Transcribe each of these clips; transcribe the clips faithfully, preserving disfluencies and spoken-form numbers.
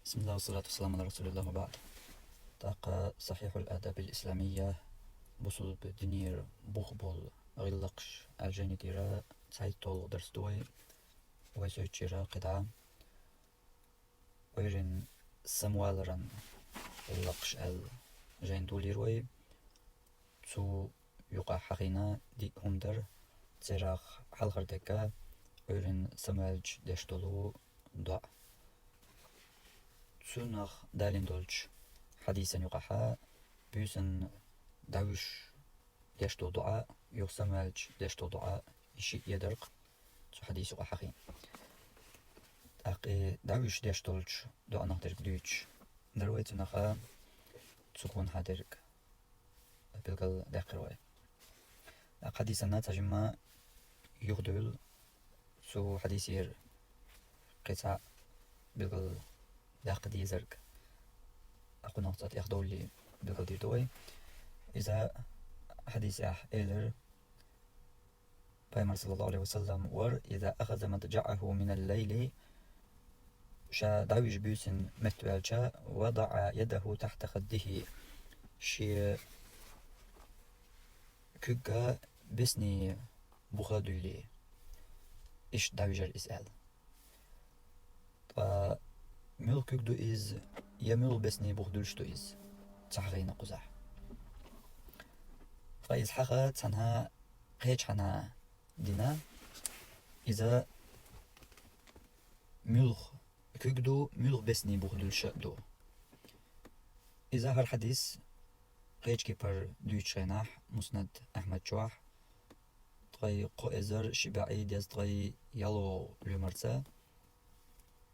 بسم الله والصلاة والسلام على رسول الله وبعد. ТӀаккха «Сахьихьул Адабил Исламия», бусулба динера бух бола гӀиллакхаш аьлча, жайнаш тӀера цхьайтталгӀа дарс ду вай. Вай сойчера кхидӀа «Вайрин самаваларан гӀиллакхаш» аьлла жайна тӀа лийр вай. Цу юкъахь хьахийна диъ хӀума дар, церах хьалхара дерг вайрин самаваьлча деш долу доӀа. Цунах далийна долчу хьадисан юкъахь буьйсанна дӀавуьжуш деш долу доӀа, юха самаваьлча деш долу доӀа, и шиъ яра-кх цу хьадисан юкъахь хьахийна. ТӀаккха и дӀавуьжуш деш долчу доӀанах дерг дуьйцуш дар вай, цунах цу гонахьа дерг билгалдаьккхира вай. ТӀаккха хьадисана цхьа жимма юхадуьйла, цу хьадисера кхин цхьа билгалдаккха дезарг кхунах цӀа тӀехдовллий билгалдийр ду вай. Иза хьадисехь элира, Пайхамар, саллаллаху Ӏалайхи ва саллам, вар: «إذا أخذ مضجعه من الليل», ша дӀавижа буьйсанна меттаваьлча, «وضع يده تحت خده», шен куьг бесни буха дуьллий, иштта дӀавижира иза аьлла. Ткъа муьлха куьг ду иза, я муьлха бесни бух дуьллуш ду иза, ца хьахийна кхузахь. Ткъа иза хьаха цхьана кхечу хьанна дина, иза муьлха куьг ду, муьлха бесни бух дуьллуш а ду. Иза хӀара хьадис кхечу кепара дуьйцучу хенахь Муснад Ахьмад чохь, ткъе кхо эзар ши бӀе дезткъе ялхалгӀа лоьмарца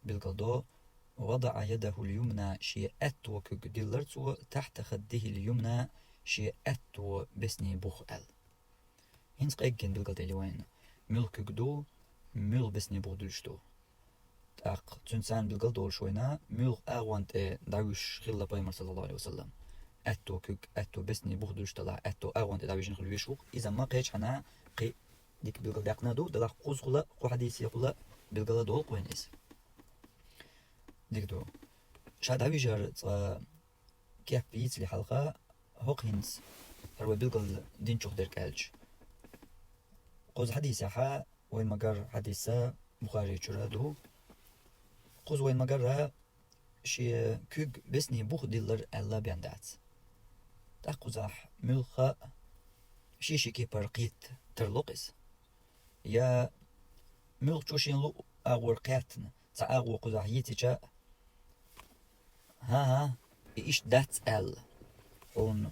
билгалдо: «وضع يده اليمنى», шен аьтто куьг диллира цо, «تحت خده اليمنى», шен аьтто бесни бух аьлла. ХӀинца къеггина билгалдели вайна: муьлха куьг ду, муьлха бесни бух дуьллуш ду. ТӀаккха цуьнан царна билгалдолуш вайна, муьлха агӀонна тӀе дӀавуьжуш хилла Пайхамар, саллаллаху Ӏалайхи ва саллам. Аьтто куьг, аьтто бесни бух дуьллуш делахь, аьтто агӀонна тӀе дӀавижина хила везаш ву-кх. Иза ма кхечу хьанна кхин дика билгалдаьккхина ду, делахь кхузахула, кху хьадисехула билгалдолу-кх вайна иза. Дика ду. Ша дӀавижар цкъа кеп йийцале хьалха, хӀокху хӀинца хӀара вай билгалдинчух дерг аьлча. Кхуза хьадисехь вайн ма-гарра хьадис Бухари чуьра ду. Кхуза вайн ма-гарра шен куьг бесни бух диллира аьлла бен дац. ТӀаккха кхузахь муьлхха а шен-шен кепара кхетта тарло-кх иза. Я муьлххачо шена луъу агӀор кхеттана, цхьа агӀо кхузахь йийцича, хӀан-хӀа, и иштта дац аьлла, хьуна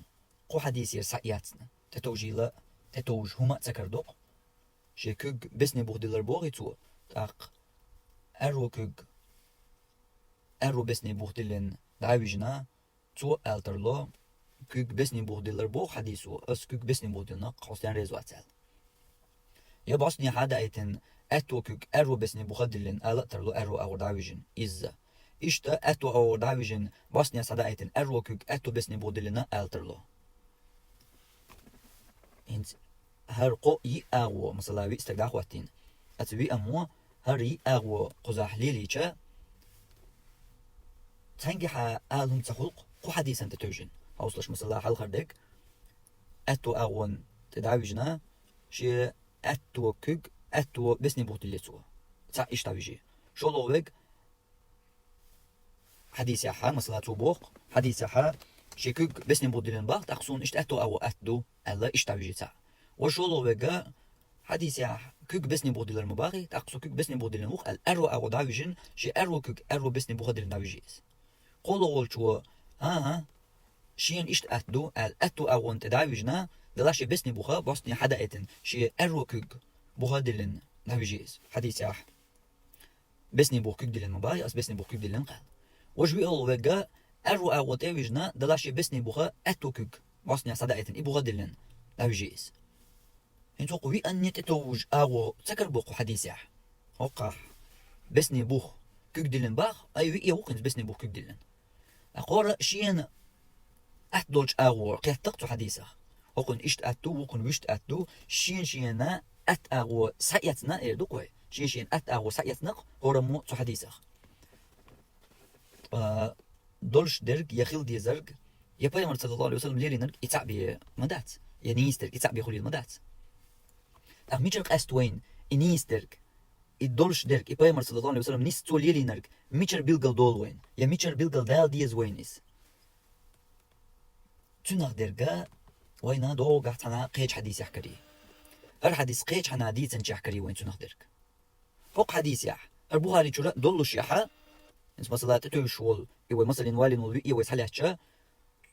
кху хьадисера схьаэцна, тӀетовжийла, тӀетовжа хӀума а ца карадо-кх. Шен куьг бесни бух диллира бохий цо, тӀаккха аьрру куьг аьрру бесни бух диллина дӀа а вижина, цо аьлла тарло, куьг бесни бух диллира боху хьадисо, ас куьг бесни бух диллина-кх, хьо стенна реза вац аьлла. Я бӀостанехьа даийтина, аьтто куьг аьрру бесни буха диллина ала а тарло, аьрру агӀор дӀа а вижина, изза. Иштта аьтто агӀор дӀа а вижина, бӀостанехьа схьадаийтина, аьрру куьг аьтто бесни бух диллина ала тарло. ХӀинца хӀара кхо йиъ агӀо, масала, виъ стаг дӀа а хӀоттийна, оцу виъ аммо хӀара йиъ агӀо кхузахь лелийча, цхьаьнгахьа ала хӀума ца хуьлу-кх кху хьадисана тӀетевжина. Хьовсалаш, масала, хьалхара дерг, аьтто агӀонна тӀе дӀа а вижина, шен аьтто куьг аьтто бесни бух диллий цо. Цхьаъ иштта дӀавижий. ШолгӀа верг хьадисехьа, масала, цо боху-кх, хьадисехьа шен куьг бесни бух диллина боху, тӀаккха суна иштта аьтто агӀо атта ду аьлла, иштта дӀавижий цхьаъ. Ва шолгӀа верг хьадисехь куьг бесни бух диллира ма бохий, тӀаккха со куьг бесни бух диллина ву-кх аьлла, аьрру агӀо дӀа а вижина, шен аьрру куьг аьрру бесни буха диллина дӀавижий иза. КхоалгӀа волчо, хӀан-хӀа, шена иштта атта ду аьлла, аьтто агӀонна тӀе дӀа а вижина, делахь шен бесни буха бӀостанехьа схьадаийтина, шен аьрру куьг буха диллина дӀавижий иза. Хьадисехь бесни бух куьг диллина ма бохий, ас бесни бух куьг диллина-кх аьлла. Важа виъалгӀа верг аьрру агӀо тӀе а вижина, делахь шен бесни буха аьтто куьг бӀостанехьа схьадаийтина, и буха диллина дӀавижий иза. ХӀинца хӀокху виъанне тӀетовжа агӀо ца карабо-кх кху хьадисехь. ХӀокхахь бесни бух куьг диллина боху, ай, виъ а ву-кх хӀинца бесни бух куьг диллина. ТӀаккха хӀора шена атта долчу агӀо кхетта-кх цу хьадисах. ХӀокхунна иштта атта ду, вукхунна вуьшта атта ду, шен-шена атта агӀо схьаэцна, эр ду-кх вай. Шен-шена атта агӀо схьаэцна-кх хӀораммо цу хьадисах. А, долуш дерг я хила дезарг, я пайхамар, саллаллаху алейхи ва саллям, лелийнарг и цхьаъ бен ма дац, я нийса дерг и цхьаъ бен хуьлийла ма дац. ТӀаккха мичара къаьста вайна и нийса дерг, и долуш дерг, и пайхамар, саллаллаху алейхи ва саллям, нийса цо лелийнарг мичара билгал долу вайна, я мичара билгал дала деза вайна иза? Цуьнах дерга вайна догӀу гахь цхьана кхечу хьадисехь карий. ХӀара хьадис кхечу хьана дийцинчехь карий вайна цуьнах дерг. ХӀокху хьадисехь, хӀара Бухари чуьра доллушехьа, иза масала тӀетевжаш волу, и вай масалин валин волу виъ вай схьалаьцча,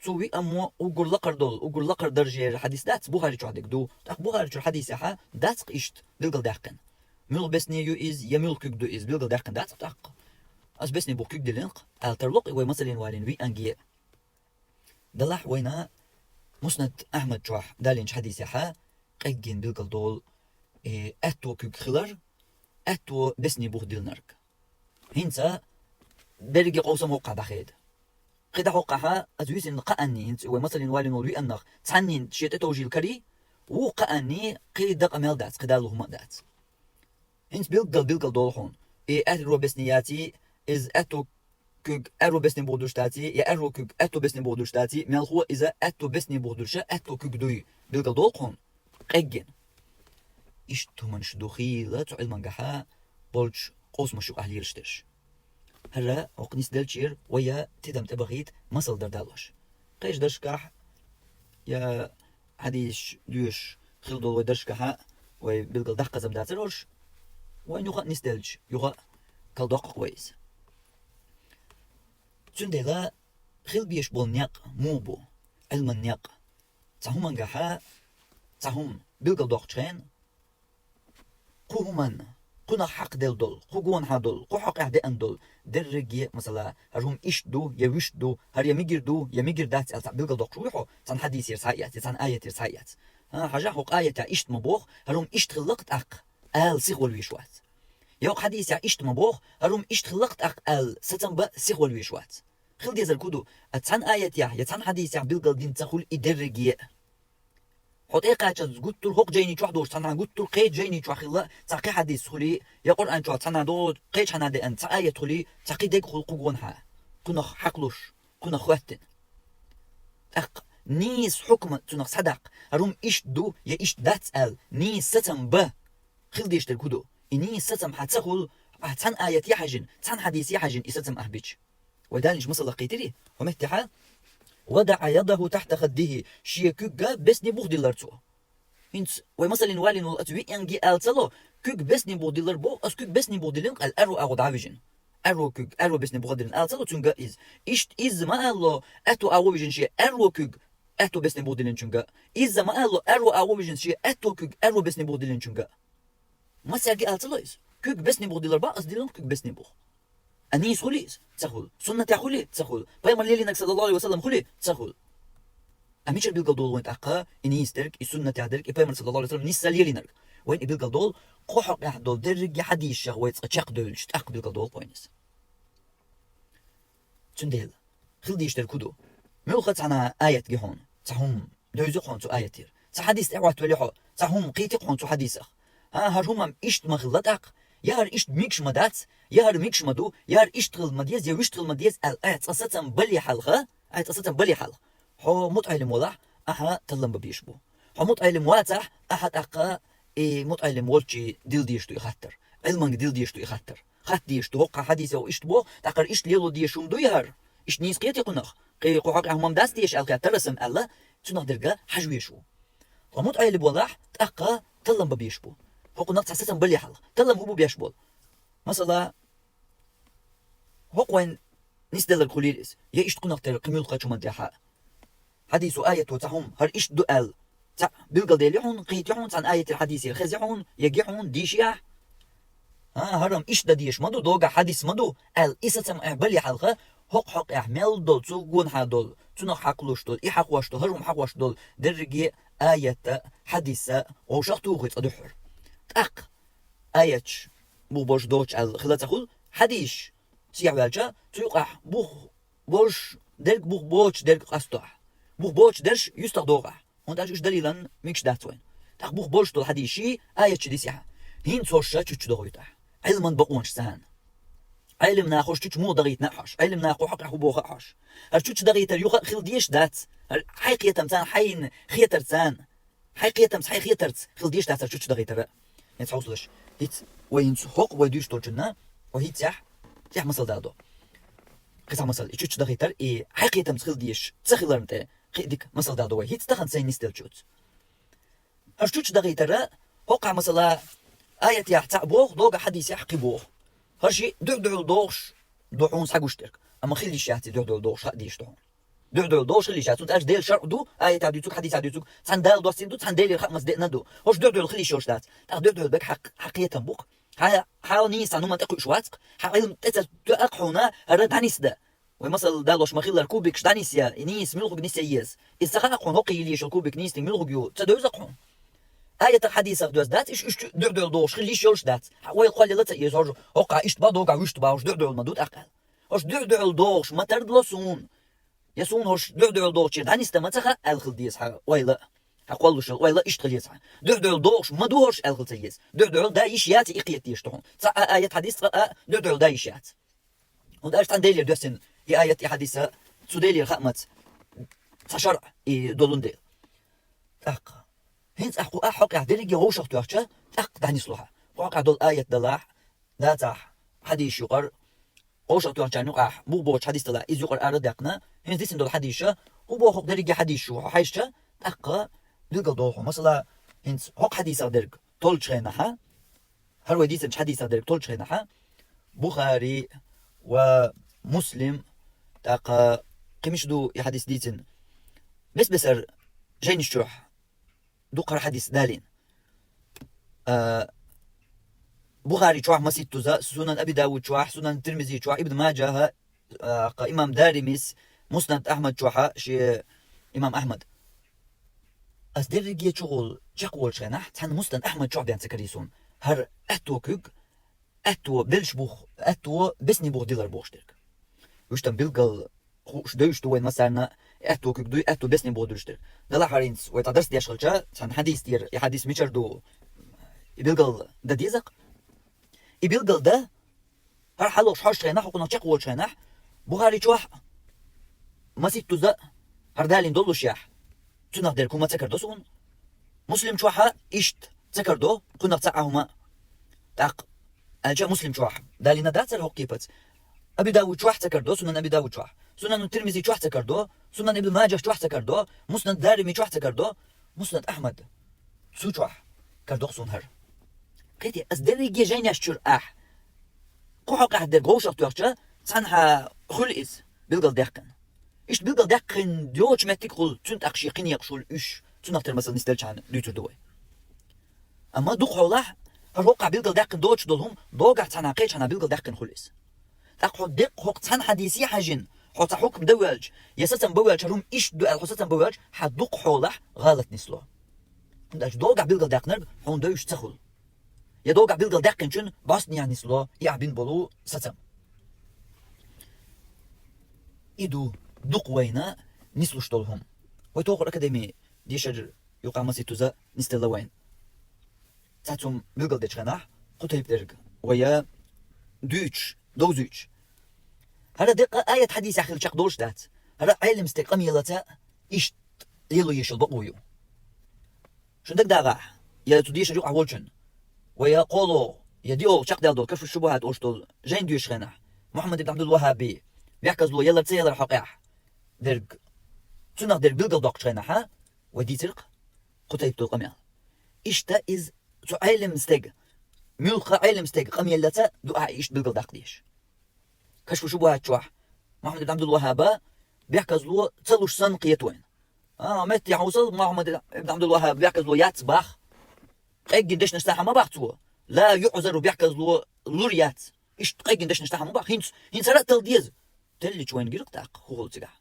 цу виъ аммо уггар лакхара долу, уггар лакхара даржера хьадис дац, Бухари чохь дерг ду. ТӀаккха Бухари чуьра хьадисехьа дац-кх иштта билгал даьккхина. Муьлха бесне ю иза, я муьлха куьг ду иза, билгал даьккхина дац-кх тӀаккха. Аса бесне бух куьг диллина-кх, аьлла тарло-кх и вай масалин валин виъ анге. Делахь вайна Муснад Ахьмад чохь далийначу хьадисехьа къеггина билгал долу, э, аьтто куьг хилар, аьтто бесне бух диллинарг. ХӀинца берриге къовсам хӀокхахь дӀахеда. Кхин дӀа хӀокхахьа аса висина кхаанний, хӀинца вай масалин валин волу виъаннах цхьаннийн шен тӀетовжийла карий, вукху кхаанний кхин дакъа мел дац, кхин далла хӀума а дац. ХӀинца билггал, билггал долу хьуна. И аьрру бесне яций, иза аьтту куьг аьрру бесне бух дуьлуш даций, я аьрру куьг аьтту бесне бух дуьлуш даций, мелхо иза аьтту бесне бух дуьлуша аьтту куьг дуй, билггал долу хьуна, къеггина. Иштта хӀуманаш ду хийла цу Ӏилмангахьа болчу къовсамаш юкъахь лелаш дерш. ХӀара хӀокху нисделчера вай я тидам тӀебахийта масал дар далош. Кхечу даршкахь я хьадисаш доьшуш хила долу вай даршкахьа вай билггал даккхазам дацара уьш, вайн юха а нисделча, юха а калдоккху вай иза. Цундела хила безаш болу некъ муха бу, Ӏилман некъ? Цхьа хӀумангахьа, цхьа хӀума билггал доккхучу хенахь, кху хӀуманна, кхунах хьакхаделла долу, кху гонахьа долу, кху хьокъехь деана долу, дерриге а, масала, хӀара хӀума иштта ду, я вуьшта ду, хӀара я мигира ду, я мигира дац аьлла цхьаъ билггал доккхуш вуй хьо, цхьана хьадисера схьаэций, цхьана аятера схьаэций. ХӀан, хьажахь, хӀокху аятехь иштта ма боху, хӀара хӀума иштта хилла-кх тӀаккха, аьлла сихвала везаш вац. Я хӀокху хьадисехь иштта ма боху, хӀара хӀума иштта хилла-кх тӀаккха аьлла сацам бан сихвала везаш вац. Хила дезарг хӀун ду? Аса цхьана аятехь я цхьана хьадисехь билггал дина ца хуьлу и дерриге а. Хьо тӀекхачалц гуттар а хӀокху жайни чохь долуш, цхьанхьа гуттар а кхечу жайни чохь хилла, цхьа кхин хьадис хуьлий, я Къуръан чохь цхьанхьа догӀу кхечу хьанна деана цхьа аят хуьлий, цхьа кхин дерг хуьлу кху гонахьа, кхунах хьакхалуш, кхунах хӀоьттина. ТӀаккха нийса хьукма цунах схьадаккха, хӀара хӀума иштта ду, я иштта дац аьлла, нийса сацам бан хила дезаш дерг хӀун ду? И нийса сацам хьан ца хуьлу, ахь цхьана аят я хьаьжжина, цхьана хьадис я хьаьжжина и сацам ахь бича. Вай далийначу масалах кхийтирий, хӀокху меттехьа: «وضع يده تحت خده», шен куьгга бесне бух диллар цо. ХӀинца вай масалин валийна волу аса виъанге ала ца ло, куьг бесне бух диллар боху, аса куьг бесне бух диллина-кх аьлла аьрру агӀо дӀавижина. Аьрру куьг, аьрру бесне бух диллина ала ца ло цуьнга иза. Иштта изза ма алло, аьтту агӀо вижина шен аьрру куьг, аьтту бесне бух диллинчуьнга. Изза ма алло, аьрру агӀо вижина шен аьтту куьг, аьрру бесне бух диллинчуьнга. Массаьрга ала ца ло иза. Куьг бесне бух диллар боху, аса диллина куьг бесне бух. А нийса хуьлий иза? Ца хуьлу. Суннатехь хуьлий? Ца хуьлу. Пайхамар лелийнарг, саллаллаху алейхи ва саллям, хуьлий? Ца хуьлу. А мичара билггал долу вайн тӀаккха и нийса дерг, и суннатехь дерг, и пайхамар, саллаллаху алейхи ва саллям, нийса лелийнарг? Вайн и билггал долу, кху хьокъехь долу дерриге хьадисех вай цкъа чекхдевлча, тӀаккха билггал долу вайн иза. Цундела хила дезаш дерг хӀун ду? Муьлхха цхьана аят ги хьуна, цхьа хӀума девзи хьуна цу аятера. Цхьа хьадис тӀехӀоттавели хьо, цхьа хӀума кхийти хьуна цу хьадисах. ХӀан, хӀара хӀума иштта ма хилла тӀаккха, я хӀара иштта мегаш ма дац, я хӀара мегаш ма ду, я хӀара иштта хила ма деза, я вуьшта хила ма деза аьлла, айхьа цкъа сацам бале хьалха, айхьа цкъа сацам бале хьалха, хьо мутаӀалим валахь, ахьа таллам бан безаш бу. Хьо мутаӀалим вацахь, ахьа тӀаккха и мутаӀалим волчу дилла дезаш ду и хаттар, Ӏилманга дилла дезаш ду и хаттар. Хатта дезаш ду, хӀокху хьадисехь иштта боху, тӀаккха иштта лело дезаш хӀума дуй хӀара? Иштта нийса кхетий кхунах? Кхин кху хьокъехь хӀума дац дезаш аьлла, хаттар а сама аьлла, цунах дерга хьажа везаш ву. Хьо мутаӀалим валахь, тӀаккха таллам бан безаш бу. ХӀокхунах цхьа сацам бале хьалха. Таллам хӀун бу беш болу? Масала, хӀокху вайн нисделларг хуьлийла иза, я иштта кхунах тера кхин муьлххачу хӀуманна тӀехьа. Хьадисо, аято цхьа хӀума, хӀара иштта ду аьлла, цхьаъ билгалдели хьуна, кхийти хьуна, цхьана аятера, хьадисера хези хьуна, яги хьуна, дийши ахь. ХӀан, хӀара-м иштта дан дезаш ма ду, догахь хьадис ма ду аьлла, и сацам ахь бале хьалха, хӀокху хьокъехь мел долу, цу гонахьа долу, цунах хьакхалуш долу, и хьакхош долу, хӀара хӀума хьакхош долу, дерриге а аят а, хьадис а вовшах а тухий цкъа дуьххьара. ТӀаккха аяташ бух болуш доцуш аьлла хила ца хуьлу, хьадисаш сехьаваьлча, цу юкъахь бух болуш дерг, бух боцуш дерг къасто ахь. Бух боцуш дерш юьстах догӀу ахь. ХӀунда аьлча уьш далилан мегаш дац вайн. ТӀаккха бух болуш долу хьадисаш, аяташ дисахь, хӀинца хӀорш чуччу дохуьйту ахь, Ӏилман бакъонаш санна. Ӏелим нахош чучу муха дагӀийтина а хьош, Ӏелим нахо хьокъехь хӀун боху а хьош. ХӀара чучу дагӀийтар юха а хила дезаш дац. ХӀара хьайн кхетамца, хьайн хетарца, хьайн кхетамца, хьайн хетарца хила дезаш дац хӀара чучу дагӀийтар. ХӀинца хьовсалаш. ХӀинца вай хӀинца хӀокху вай дуьйцуш долчунна, вай хӀинца яхь, яхь масал дала до. Кхин цхьа масал, и чучу дагӀийтар, и хьайн кхетамца хила дезаш ца хиларна тӀе кхин а дика масал дала до вай. ХӀинца тахана сайн нисделлачуьнца. ХӀара чучу дагӀийтар, хӀокхахь масала, аятехь цхьаъ боху, догахь хьадисехь кхин боху. ХӀара шиъ дуьхь-дуьхьал догӀуш ду хьуна схьагуш дерг. Амма хила йиш яц и дуьхь-дуьхьал догӀуш хьадийш ду хьуна. Дуьхь-дуьхьал догӀуш хила йиш яц. ХӀунда аьлча Делан шарӀ ду, аятехь дуьйцург, хьадисехь дуьйцург, цхьана Дала доссийна ду, цхьана Делера хаамца деана ду. ХӀорш дуьхь-дуьхьал хила йиш йолуш дац. ТӀаккха дуьхь-дуьхьал бага хьан, хьан кхетам бу-кх. Хьан, хьан нийса цхьа нуман тӀекхуьуш вац-кх. Хьан Ӏилма тӀе ца тоьа-кх хьуна, хӀара дӀанисда. Вай масал далош ма-хиллара, кубикаш дӀанисъя, и нийса муьлхарг нисъя еза. Иза ца хаьа-кх хьуна, хӀокху йилла йолу кубик нийса муьлхарг ю, ца девза-кх хьуна. Аятах, хьадисах доьзна дац, иш, иш дуьхь-дуьхьал догӀуш хила йиш йолуш дац. Хьан ойла кхоллаелла ца еза, хӀорш хӀокхахь иштта бан, догахь вуьшта бан, хӀорш дуьхь-дуьхьал ма ду тӀаккха аьлла. ХӀорш дуьхь-дуьхьал догӀуш ма тардало суна. Я суна хӀорш дуьхь-дуьхьал догӀучера дӀанисдан ма ца хаьа аьлла хила деза хьан ойла. Хьан кхоллалуш йолу ойла иштта хила еза хьан. Дуьхь-дуьхьал догӀуш ма ду хӀорш аьлла хила ца еза. Дуьхь-дуьхьал дан йиш яц и кхета дезаш ду хьуна. Цхьа а аят, хьадис цкъа а дуьхь-дуьхьал дан йиш яц. ХӀунда аьлча цхьана Делера доьссина и аят, и хьадис а цу Делера хаамца цхьа шарӀ и долун дела. ТӀаккха. ХӀинца ахь кху ахь хьокъехь дерриге вовшах тоьхча, тӀаккха дӀанисло хьан. Кху хьокъехь долу аят далахь, дацахь, хьадисаш юкъара, вовшах тоьхначарна юкъахь, муха бохучу хьадис далахь, иза юкъара ара а даьккхина, хӀинца дисина долу хьадисаш, хӀун боху-кх дерриге хьадисаш хьо хьаьжча, тӀаккха билгал долу хьуна. Масала, хӀинца хӀокху хьадисах дерг толлучу хенахь, хӀара вай дийцинчу хьадисах дерг толлучу хенахь, Бухари ва Муслим, тӀаккха кхин мича ду и хьадис дийцина? Бес-бесара жайнаш чохь дукха хӀара хьадис далийна. А, Бухари чохь масийттаза, Сунан Аби Давуд чохь, Сунан Тирмизи чохь, Ибн Маджаха, а, кха имам Даримис, Муснад Ахьмад чохьа, ши имам Ахьмад. Ас дерриге чугӀул чекхволчу хенахь, цхьана Муснад Ахьмад чохь бен ца карий суна. ХӀара аьтто куьг, аьтто белш бух, аьтто бесни бух дилар бохуш дерг. Уьш там билггал хууш девзаш ду вайн массарна, аьтто куьг дуй, аьтто бесни бух дуьлуш дерг. Далахь хӀара хӀинца вай цхьа дарс деш хилча, цхьана хьадис тӀера и хьадис мичара ду, и билгал дан деза-кх. И билгал дан, хӀара хьалхаш хьожучу хенахь, хӀокхунах чекхволчу хенахь, Бухари чохь масийттаза хӀара далийна доллушехь, цунах дерг хӀума ца карадо суна. Муслим чохьа иштта ца карадо, кхунах цхьа а хӀума. ТӀаккха, аьлча Муслим чохь далийна дацара хӀокху кепаца. Аби Давуд чохь ца карадо, Сунан Аби Давуд чохь. Сунан Тирмизи чохь ца карадо, Сунан Ибн Маджах чохь ца карадо, Муснад Дарими чохь ца карадо, Муснад Ахьмад. Цу чохь карадо-кх суна хӀара. Кхетий, ас дерриге жайнаш чуьра ахь кху хьокъехь дерг вовшах тоьхча, цхьанхьа хуьлу иза, билгал даьккхина. Иштта билгал даьккхина йоцучу меттиг хуьлу, цуьнан тӀаккха шен кхин некъаш хуьлу уьш, цунах тера масал нисделча хьан дуьйцур ду вай. Амма дукха хьолахь, хӀара хӀокхахь билгал даьккхина доцуш долу хӀума, догахь цхьанхьа кхечхьана билгал даьккхина хуьлу иза. ТӀаккха хьо деккъа хӀокху цхьана хьадисе хьаьжжина, хьо цхьа хьукм дан воьлча, я сацам бан воьлча, хӀара хӀума иштта ду аьлла хьо сацам бан воьлча, хьан дукха хьолахь гӀалат нисло. ХӀунда аьлча догахь билгал даьккхинарг хьуна девзаш ца хуьлу. Я догахь билгал даьккхинчун бӀостанехьа нисло и ахь бина болу сацам. И ду дукха вайна нислуш долу хӀума. Вай тохара академи дешар юкъа масийттаза нисделла вайна. Цхьацца хӀума билгалдечу хенахь, кху тайпа дерг вай дуьйцуш, довзуьйтуш. ХӀара деккъа аят хьадисехь хила чекхдолуш дац. ХӀара Ӏелам стеган къамелаца иштта лело езаш йолу бакъо ю. Шун дагадогӀахь, я цу дешар юкъахь волчун, вай я кхоло, я диъолгӀа чекхдаьлла долу Кашфу шубухьат олуш долу жайн доьшучу хенахь, Мухьаммад ибн Абдул-Ваххаби бехказло ялар ца ялар хьокъехь дерг, цунах дерг билгалдоккхучу хенахь, вай дийцира-кх кху тайпа долу къамел. Иштта иза цу Ӏелам стеган, муьлхха Ӏелам стеган къамелаца ду ахь иштта билгалдаккха дезаш. Кашфу шубухьат чохь Мухьаммад ибн Абдул-Ваххаба бехказло ца луш санна кхета вайна. А, метте хьовсал, Мухьаммад ибн Абдул-Ваххаб бехказло яц бах. Къеггина дешнаш цхьа хьан ма бах цо. Ла юъзару бехказло лур яц. Иштта къеггина дешнаш цхьа хьан ма бах. ХӀинца, хӀинца хӀара а тала деза. Теллича вайна гира-кх тӀаккха хӀун хуьлу цигахь.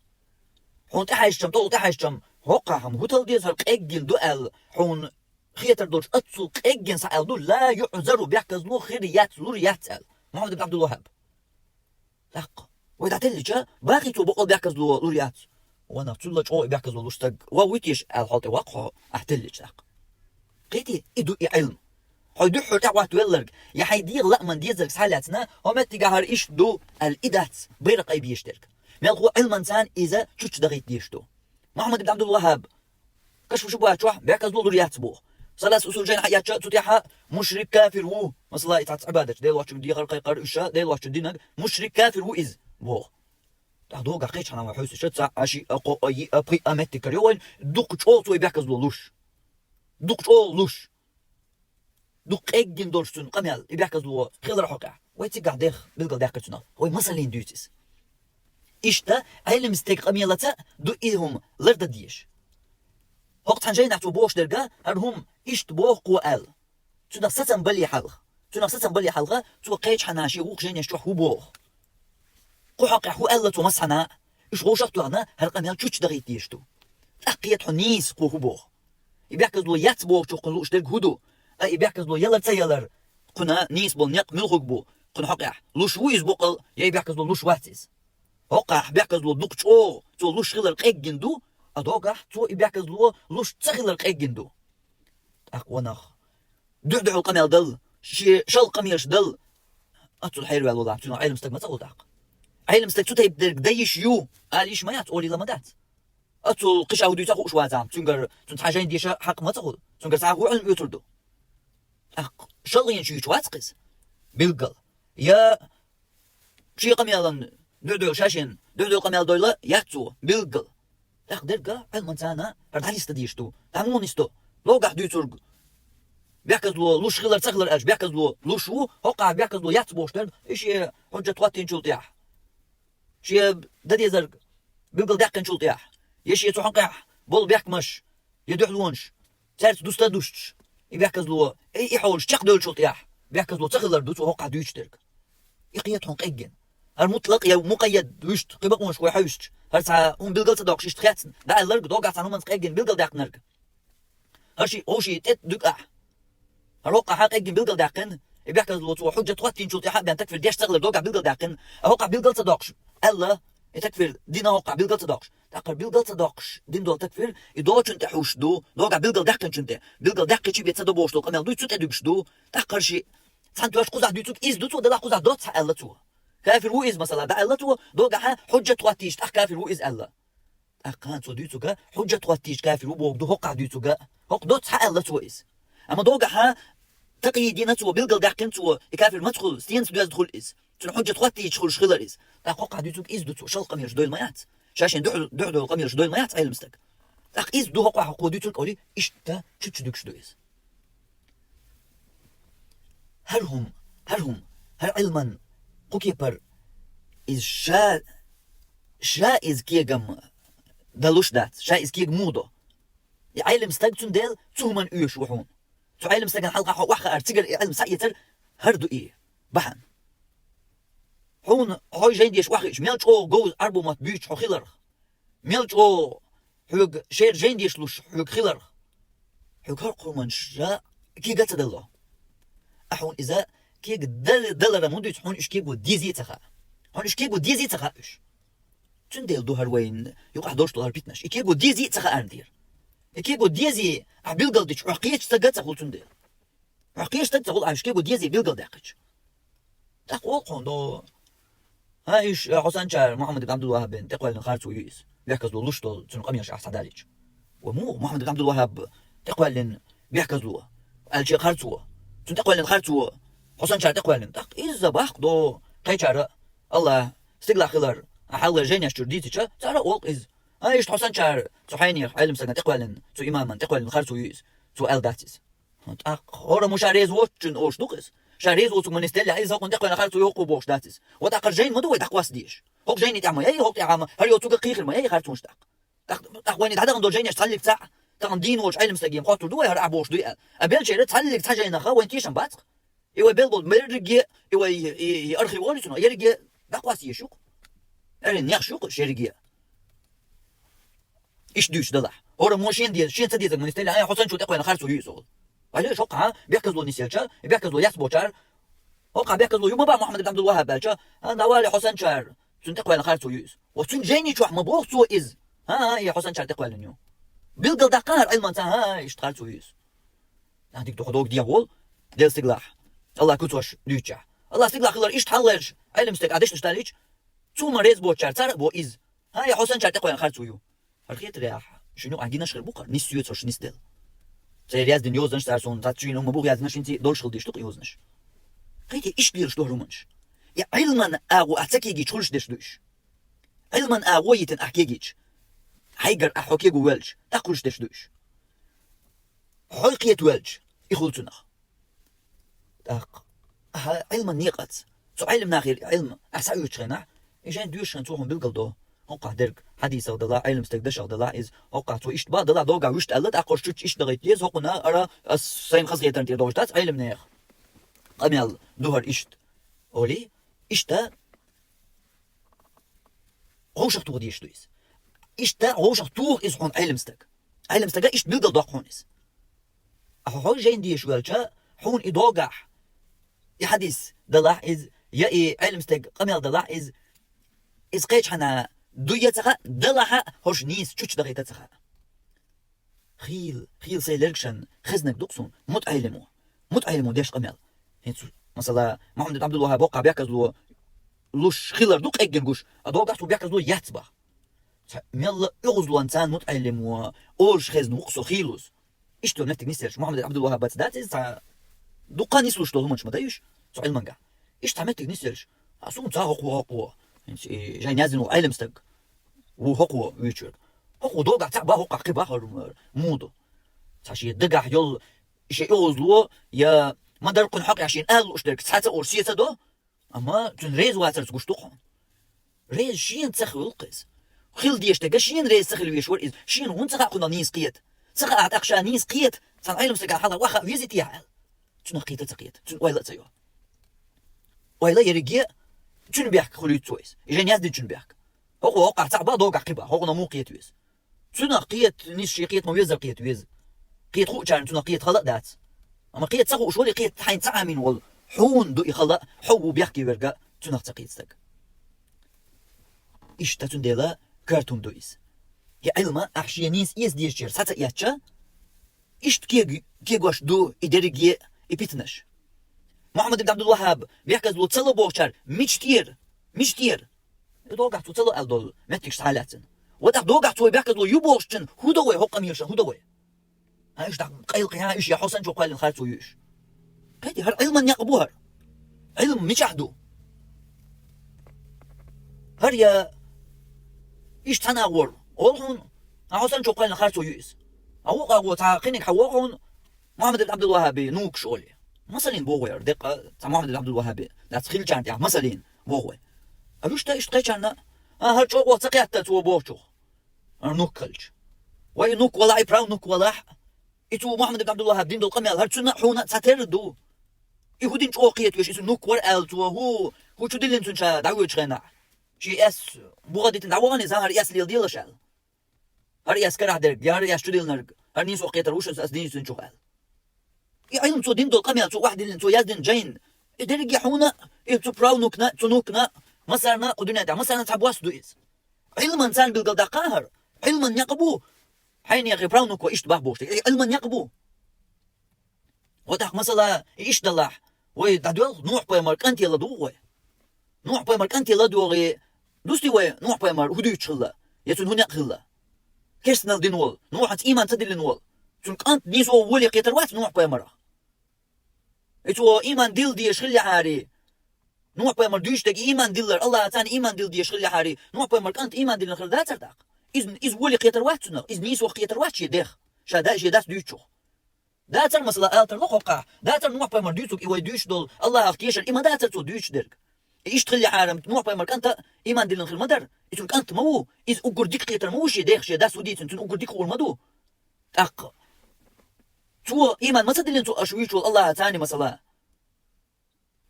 Хьуна тӀехьаьжчам, тӀе тӀехьаьжчам, хӀоккхахь-м хӀун тала деза, хӀара къеггина ду аьлла, хьуна хетар долчу оццул къеггина схьааьлла ду, ла юъзару бехказло хир яц, лур яц аьлла. Мухьаммад ибн Абдул-Ваххаб. ТӀаккха вай дӀателлича, бахий цо бакъал бехказло лур яц. Ва нах, цул чӀогӀа и бехказло луш стаг ван вуй теша аьлла хьол тӀе ваккха хьо, ахь теллича тӀаккха. Кхетий, и ду и Ӏилма. Хьо дуьххьара тӀехӀоттавелларг, я хьайн дегӀа лааман дезарг схьалаьцна, хӀо меттигахьара иштта ду, аьлла, и дац, байракъ айбеш дерг. Мелхо Ӏилманца иза чучча дахийта дезаш ду. Мухьаммад ибн Ӏабдул-ВахӀаб, Кашфу шубхӀатехь бехказло лур яц боху. Салас усул жайна хьаэцча, цу тӀехь мушрик кафир ву. Масала, и цхьацца Ӏибадатчу, Делошчун дехар кхайкхар уьш, Делошчун динаг мушрик кафир ву иза, боху. ТӀаккха догахь кхечхьана вай хьовсуш, цхьаъ, шиъ, кхоъ, йиъ, пхиъ меттиг карайо вайна, дукха чӀогӀа цо и бехказло луш. Дукха чӀогӀа луш. Дукха къеггина долуш цуьнан къамел, и бехказло хилар хьокъехь. Вай цигахь дех билгалдаьккхира цунах. Вай масаллина дуьйцу иза. Иштта, Ӏелам стеган къамелаца ду и хӀума лардан дезаш. ХӀокху цхьана жайнахь цо бохуш дерг, хӀара хӀума иштта боху кхо аьлла. Цунах сацам бале хьалха. Цунах сацам бале хьалха, цо кхечхьана шен вукху жайнаш чохь хӀун боху. Кху хьокъехь хӀун аьлла цо массанхьа, уьш вовшах а тоьхна, хӀара къамел чучча дахийта дезаш ду. ТӀаккха кхета хьуна нийса кхо хӀун боху. И бехказло яц бохучух кхуьнан лууш дерг хӀун ду? Ткъа и бехказло ялар ца ялар, кхуьнан нийса болу некъ муьлхарг бу, кхуьнан хьокъехь? Луш ву иза боккъал, я и бехказло луш вац иза? ХӀокхахь бехказло дукха чӀогӀа цо луш хилар къеггина ду, а догахь цо и бехказло луш ца хилар къеггина ду. ТӀаккха ванах дуьхь-дуьхьал къамел дала, шен шалха къамелаш дала, оццул хьераваьлла волахь, цуьнан Ӏелам стаг ма ца хуьлу тӀаккха. Ӏелам стаг цу тайпа дерг дан йиш ю, ала йиш ма яц, олийла ма дац. Оццул кхин ша хӀун дуьйцу а хууш вацахь, цуьнгара цунна цхьа жайна деша хьакъ ма ца хуьлу, цуьнгара цхьа хӀун Ӏилма оьцур ду. ТӀаккха шалгӀенаш юьйцуш вац-кх иза. Билггал. Я шен къамелан дуьхь-дуьхьал ша шен дуьхь-дуьхьал къамел дойла яц цо, билггал. ТӀаккха дерг Ӏилманца хӀара дӀанисдан дезаш ду. ДӀа муха нисдо? Догахь дуьйцург бехказло луш хилар ца хилар аьлча, бехказло луш ву, хӀокхахь бехказло яц бохуш дерг, и шен хьуьжжат хӀоттийначул тӀехь, шен дан дезарг билгалдаьккхинчул тӀехь, я шен цу хьокъехь болу бехкамаш, я дуьхьалонаш, цаьрца дуста а дустуш, и бехказло, и, и хьолаш чекхдевллачул тӀехь, бехказло ца хилар ду цо хӀокхахь дуьйцуш дерг. И кхета хьуна къеггина. ХӀара мутлакъ я мукъаййад вуьшта, кхин бакъонаш вай хьовсча, хӀара цхьа хӀума билгал ца доккхуш, иштта хецна, дӀаалларг, догахь цхьана хӀуманца къеггина билгалдаьккхинарг. ХӀара шиъ, вовшийн тӀе дуьгу ахь. ХӀара хӀокхахь къеггина билгалдаьккхина, и бехказло цо хьуьжжат хӀоттийначул тӀехь а бен такфир деш ца хилар догахь билгалдаьккхина, а хӀокхахь билгал ца доккхуш аьлла, и такфир дина хӀокхахь билгал ца доккхуш. ТӀаккха билгал ца доккхуш дина долу такфир, и доцунна тӀе хьуьжуш ду, догахь билгалдаьккхинчунна тӀе. Билгалдаьккхича бен ца до бохуш долу къамел дуьйцу, цу тӀе дуьгуш ду. ТӀаккха хӀара шиъ, цхьана тоьшна кхузахь дуьйцург иза ду цо, делахь кхузахь доцца хьа аьлла цо. Кафир ву иза, масала, дӀа аьлла цо, догахь хьуьжжат хӀоттийча, тӀаккха кафир ву иза аьлла. ТӀаккха цо дуьйцург хьуьжжат хӀоттийча кафир ву бохург ду, хӀокхахь дуьйцург. ХӀокху доцца хьа аьлла цо иза. Амма догахь такъйид йина цо, билгалдаьккхина цо, и кафир маца хуьлу, стенца доьзна хуьлу иза. Цуьнан хьуьжжат хӀоттийча хуьлуш хилар иза. ТӀаккха хӀокхахь дуьйцург иза ду цо, шалха къамелаш дойла ма яц. Ша шен дуьхьал, дуьхьал долу къамелаш дойла ма яц Ӏелам стаг. ТӀаккха иза ду хӀокхахь кхо дуьйцург олий, иштта чучча дуьгуш ду иза. ХӀара хӀума, хӀара хӀума, хӀара Ӏилман кху кепара иза ша, ша иза кегам далуш дац, ша иза кега муха до. И Ӏелам стаг цундела цу хӀуманна оьшуш ву хьуна. Цу Ӏелам стагана хьалха хьо охьахаар, цигара и Ӏилма схьаэцар хӀара ду и бахьана. Хьуна хьо жайна деш охьахиъча, мел чӀогӀа говза Ӏарбо мотт буьйцуш хьо хиларх, мел чӀогӀа хьоьга шера жайна деш луш хьоьга хиларх, хьоьга хӀара кхо хӀуманаш кега ца дало. А хьуна иза кега дал-, даларан хӀун дуьйцу, хьуна уьш кего дезий а ца хаьа. Хьуна уьш кего дезий а ца хаьа уьш. Цундела ду хӀара вайна юкъахь долуш долу хӀара питанаш. И кего дезий а ца хаьара тӀера. И кего дезий ахь билгалдича, хьох кхеча стага а ца хуьлу цундела. Хьох кхеча стага ца хуьлу ахь уьш кего дезий билгалдаьккхича. ТӀаккха олу хьуна до. ХӀан, уьш, э, хьо санначара Мухьаммад ибн Ӏабдул-ВахӀабан тӀекхоьллина харцо ю иза. Бехказло луш долу цуьнан къамелаш ахь схьадалийча. Ва муха Мухьаммад ибн Ӏабдул-ВахӀаб тӀекхоьллина бехказло аьлча харцо, цуьнан тӀекхоьллина харцо, хьо санначара тӀекхоьллина. ТӀаккха иза баккха до кхечара, Аллах стигалахь хилар, ахь хьалха жайнаш чуьра дийцича, цара олу иза. ХӀан, иштта хьо санначара цу хьенех Ӏелам стагана тӀекхоьллина, цу имаман тӀекхоьллина харцо ю иза. Цо аьлла дац иза. ТӀаккха хӀора ма ша реза воцучунна олуш ду-кх иза. Ша реза воцург ма нисделлехь, иза хӀокхунна тӀекхоьллина харцо ю хӀокхо бохуш дац иза. Ва тӀаккха жайна ма ду вай дӀакхосса дезаш. ХӀокху жайни тӀехь ма яй, хӀокху тӀехь ма, хӀара йоцург а кхийхира ма яй харцонаш тӀаккха. ТӀаккха, тӀаккха вайна дӀадахана долу жайнаш цхьаллиг цхьаъ, тахана дийна волчу Ӏелам стаге ма хоттур ду вай, хӀара ахь бохуш дуй аьлла. А белчера цхьаллиг цхьа жайнах вайн тешам бац-кх. И вай белла болу берриге, и вай, и, и архив олу цунах, ерриге дӀакхосса езаш ю-кх. Эр нехаш ю-кх уьш ерриге. Иштта дуьйцуш далахь. ХӀора мо шен деза, шен ца дезарг ма нисделлехь, хьо санначо тӀекхоьллина харцо ю иза олу. Вале, хӀокхахь бехказло нисъелча, и бехказло яц бохучара, хӀокхахь бехказло ю ма боху Мухьаммад ибн Ӏабдул-ВахӀаб аьлча, а, давай, хьо санначара цуьнан тӀекхоьллина харцо ю иза. Ва цуьнан жайни чохь ма боху цо иза. ХӀан, хӀан, и хьо санначара тӀекхоьллина ю. Билгалдаккха хӀара Ӏилманца, хӀан, хӀан, иштта харцо ю иза. Нах дика ду хьо догу дехьа волу, Дела стигалахь, Аллах куцаш дуьйцучехь. Аллах стигалахь хилар иштта хьалхалерча, Ӏелам стага Ӏа дешнаш далийча, цу ма реза боцучара цара а бо иза. ХӀай, хьо санначара тӀекхоьллина харцо ю. ХӀара хетарехь, шуна юкъахь гинарш хир бу-кх хӀара, нис соьцурш, нис делла. Церан яздина йозанаш цара суна, цхьацца шуна хӀума бу яздинарш, хӀинца а долуш хила дезаш ду-кх йозанаш. Кхетий, иштта лелаш ду хӀара хӀуманаш. И Ӏилман агӀо ахь ца кегийча хуьлуш дерш ду уьш. Ӏилман агӀо йитина ахь кегийча, хьайгара ахь хьо кего воьлча, тӀаккха хуьлуш дерш ду уьш. Хьо кхетавоьлча, и хуьлу цунах. ТӀаккха, ахьа Ӏилман некъаца, цу Ӏилманах йолу Ӏилма ахь схьаоьцучу хенахь, и шайна доьшуш хенахь цо хьуна билгалдо. ХӀокхахь дерг хьадисах делахь, Ӏелам стеган дашах делахь иза, хӀокхахь цо иштта бан делахь догахь вуьшта аьлла, тӀаккха хӀорш чуьрчу иштта дахийта деза, хӀокхунна ара ас сайна хазахетарна тӀера долуш дац Ӏелам нехан къамел ду хӀара иштта. Олий, иштта вовшах тоха дезаш ду иза. Иштта вовшах тоха иза хьуна Ӏелам стаг. Ӏелам стага иштта билгалдоккху хьуна иза. Ахьа хьо жайна деша воьлча, хьуна и догахь, и хьадис делахь иза, я и Ӏелам стеган къамел делахь иза, иза кхечхьана дуй я ца хаьа, делахь а хӀорш нийса чуьрчу дахийта ца хаьа. Хийла, хийла сайн лергашна хезнарг ду-кх суна мутаӀеллимо. МутаӀеллимо деш къамел. ХӀинца, масала, Мухьаммад ибн Ӏабдул-ВаххӀаб хӀокхахь бехказло луш хилар ду-кх, эггина гуш, а догахь цо бехказло яц боху. Цхьа мелла а оьгӀазлонца мутаӀеллимо олуш хезна ву-кх со хийлаза. Иштта меттиг нисъелча, Мухьаммад ибн Ӏабдул-ВаххӀабаца дац иза, цхьа дуккха а нислуш долу хӀуманаш ма дай уьш цу Ӏилманга. Иштта цхьа меттиг нисъелча, а суна ца хӀокхо, хӀокхо, хӀинца и жайна яздина волу Ӏелам стаг ву хӀокхо вуьйцург. ХӀокхо догахь цхьаъ бан, хӀокхахь кхин бан хӀара муха ду. Цхьа шен дагахь йолу шен оьгӀазло я ма-дарра кхуьнан хьокъехь шена ала лууш дерг цхьаъ ца олуш сеца до, амма цуьнан реза вацарца гуш ду-кх хьуна. Реза шена ца хуьлу-кх иза. Хила дезаш дерг шена реза ца хила везаш вара иза. Шена хӀунда ца хаьа кхунах нийса кхета? Ца хаахь тӀаккха ша нийса кхета, цхьана Ӏелам стагана хьалха ваха а везийта ахьа аьлла. Цунах кхета а ца кхета, цуьнан ойла а ца йо. Ойла ерриге а цуьнан бехк хуьлуьйту цо иза. И жайна яздинчун бехк. ХӀокхо хӀокхахь цхьаъ бан, догахь кхин бан, хӀокхунах муха кхета веза? Цунах кхета, нийса шен кхета ма веззара кхета веза. Кхета хуучарна цунах кхета хала а дац. Амма кхета ца хууш вале, кхета хьайна ца Ӏамийна волу, хьуна ду и хала, хьо ву бехке верг, цунах ца кхета стаг. Иштта цундела коьрта хӀума ду иза. И Ӏилма ахь шен нийса эца дезачуьра схьа ца эцча, иштта кег-, кегош ду и дерриге а и питанаш. Мухьаммад ибн Ӏабдул-ВаххӀаб бехказло ца ло бохучара мича тӀера, мича тӀера? И догахь цо ца ло аьлла долу меттигаш схьа а лаьцна. Ва тӀаккха догахь цо и бехказло ю бохучун хӀун до вай, хӀокху къамелашан хӀун до вай? ХӀан, уьш дӀа къайлакхехьа, уьш я хьо санначо кхоьллина харцо ю уьш? Кхетий, хӀара Ӏилман некъ бу хӀара. Ӏилма мичахь ду? ХӀара я иштта цхьана агӀор олу хьуна, хьан хьо санначо кхоьллина харцо ю иза. А вукху агӀор цхьа кхиниг хьан воху хьуна, Мухьаммад ибн Ӏабдул-ВаххӀаби нукаш олий. Масалин боху вай хӀара, деккъа цхьа Мухьаммад ибн Ӏабдул-ВаххӀаби дац хиллачарна тӀехь масалин боху вай. А вуьшта иштта кхечарна, а, хӀара чӀогӀа ца кхетта цо бохучух, хӀара нух хилча. Вай нух валахь, и прав нух валахь, и цо Мухьаммад ибн Ӏабдул-ВаххӀаб дина долу къамел хӀара цунна а хьуна а цхьатерра ду. И хӀун дина чӀогӀа кхета веш, и цу нух вара аьлла цо, хӀу, хӀу чу диллина цуьнан ша дӀавоьдучу хенахь. Шен эс бухахь дитина дӀавахана иза, хӀара эс леладелаш аьлла. ХӀара эс карахь дерг, я хӀара эс чу диллинарг, хӀара нийсо кхетар ву шуна ас дийцинчух аьлла. И Ӏилма цо дина долу къамел, цо охьадиллина, цо яздина жайн, и дерриге хьуна, и цу правнукна, цу нукна, массарна а кху дуьнен тӀехь, массарна а цхьа бос ду иза. Ӏилман царна билгалдаккха хӀара, Ӏилман некъ бу, хьайнехе правнуко иштта бах бохуш дерг, и Ӏилман некъ бу. Ва тӀаккха масала, и иштта далахь, вай дӀадоьлху Нухь-пайхамар кӀанте ладугӀу вай. Нухь-пайхамар кӀанте ладугӀий, дусти вай Нухь-пайхамар хӀу дуьйцуш хилла, я цуьнан хӀу некъ хилла? Керстанал дина волу, Нухьаца ийман ца диллина волу, цуьнан кӀант нийсо ву волий кхетар вац Нухь-пайхамарах? И цо ийман дилла дезаш хиллехьарий, Нухь-пайхамар дуьйцуш дерг ийман диллар, Аллахьаца ийман дилла дезаш хиллехьарий, Нухь-пайхамар кӀант ийман диллина хир дацара тӀаккха? Иза, иза волий кхетар вац цунах, иза нийсо кхетар вац шен дех, ша да, шен дас дуьйцучух. Дацара, масала, ала тарло хӀокхахь, дацара Нухь-пайхамар дуьйцург и вай дуьйцуш долу Аллахьах тешар, и ма дацара цо дуьйцуш дерг. И иштта хиллехьара, Нухь-пайхамар кӀанта ийман диллина хир ма дара, и цуьнан кӀант ма ву, иза уггар дика кхетар ма ву шен дех, шен дас хӀу дийцина, цуьнан уггар дика хуур ма ду. ТӀаккха цо ийман ма ца диллина цо аша вуьйчу волу Аллахьацани, масала.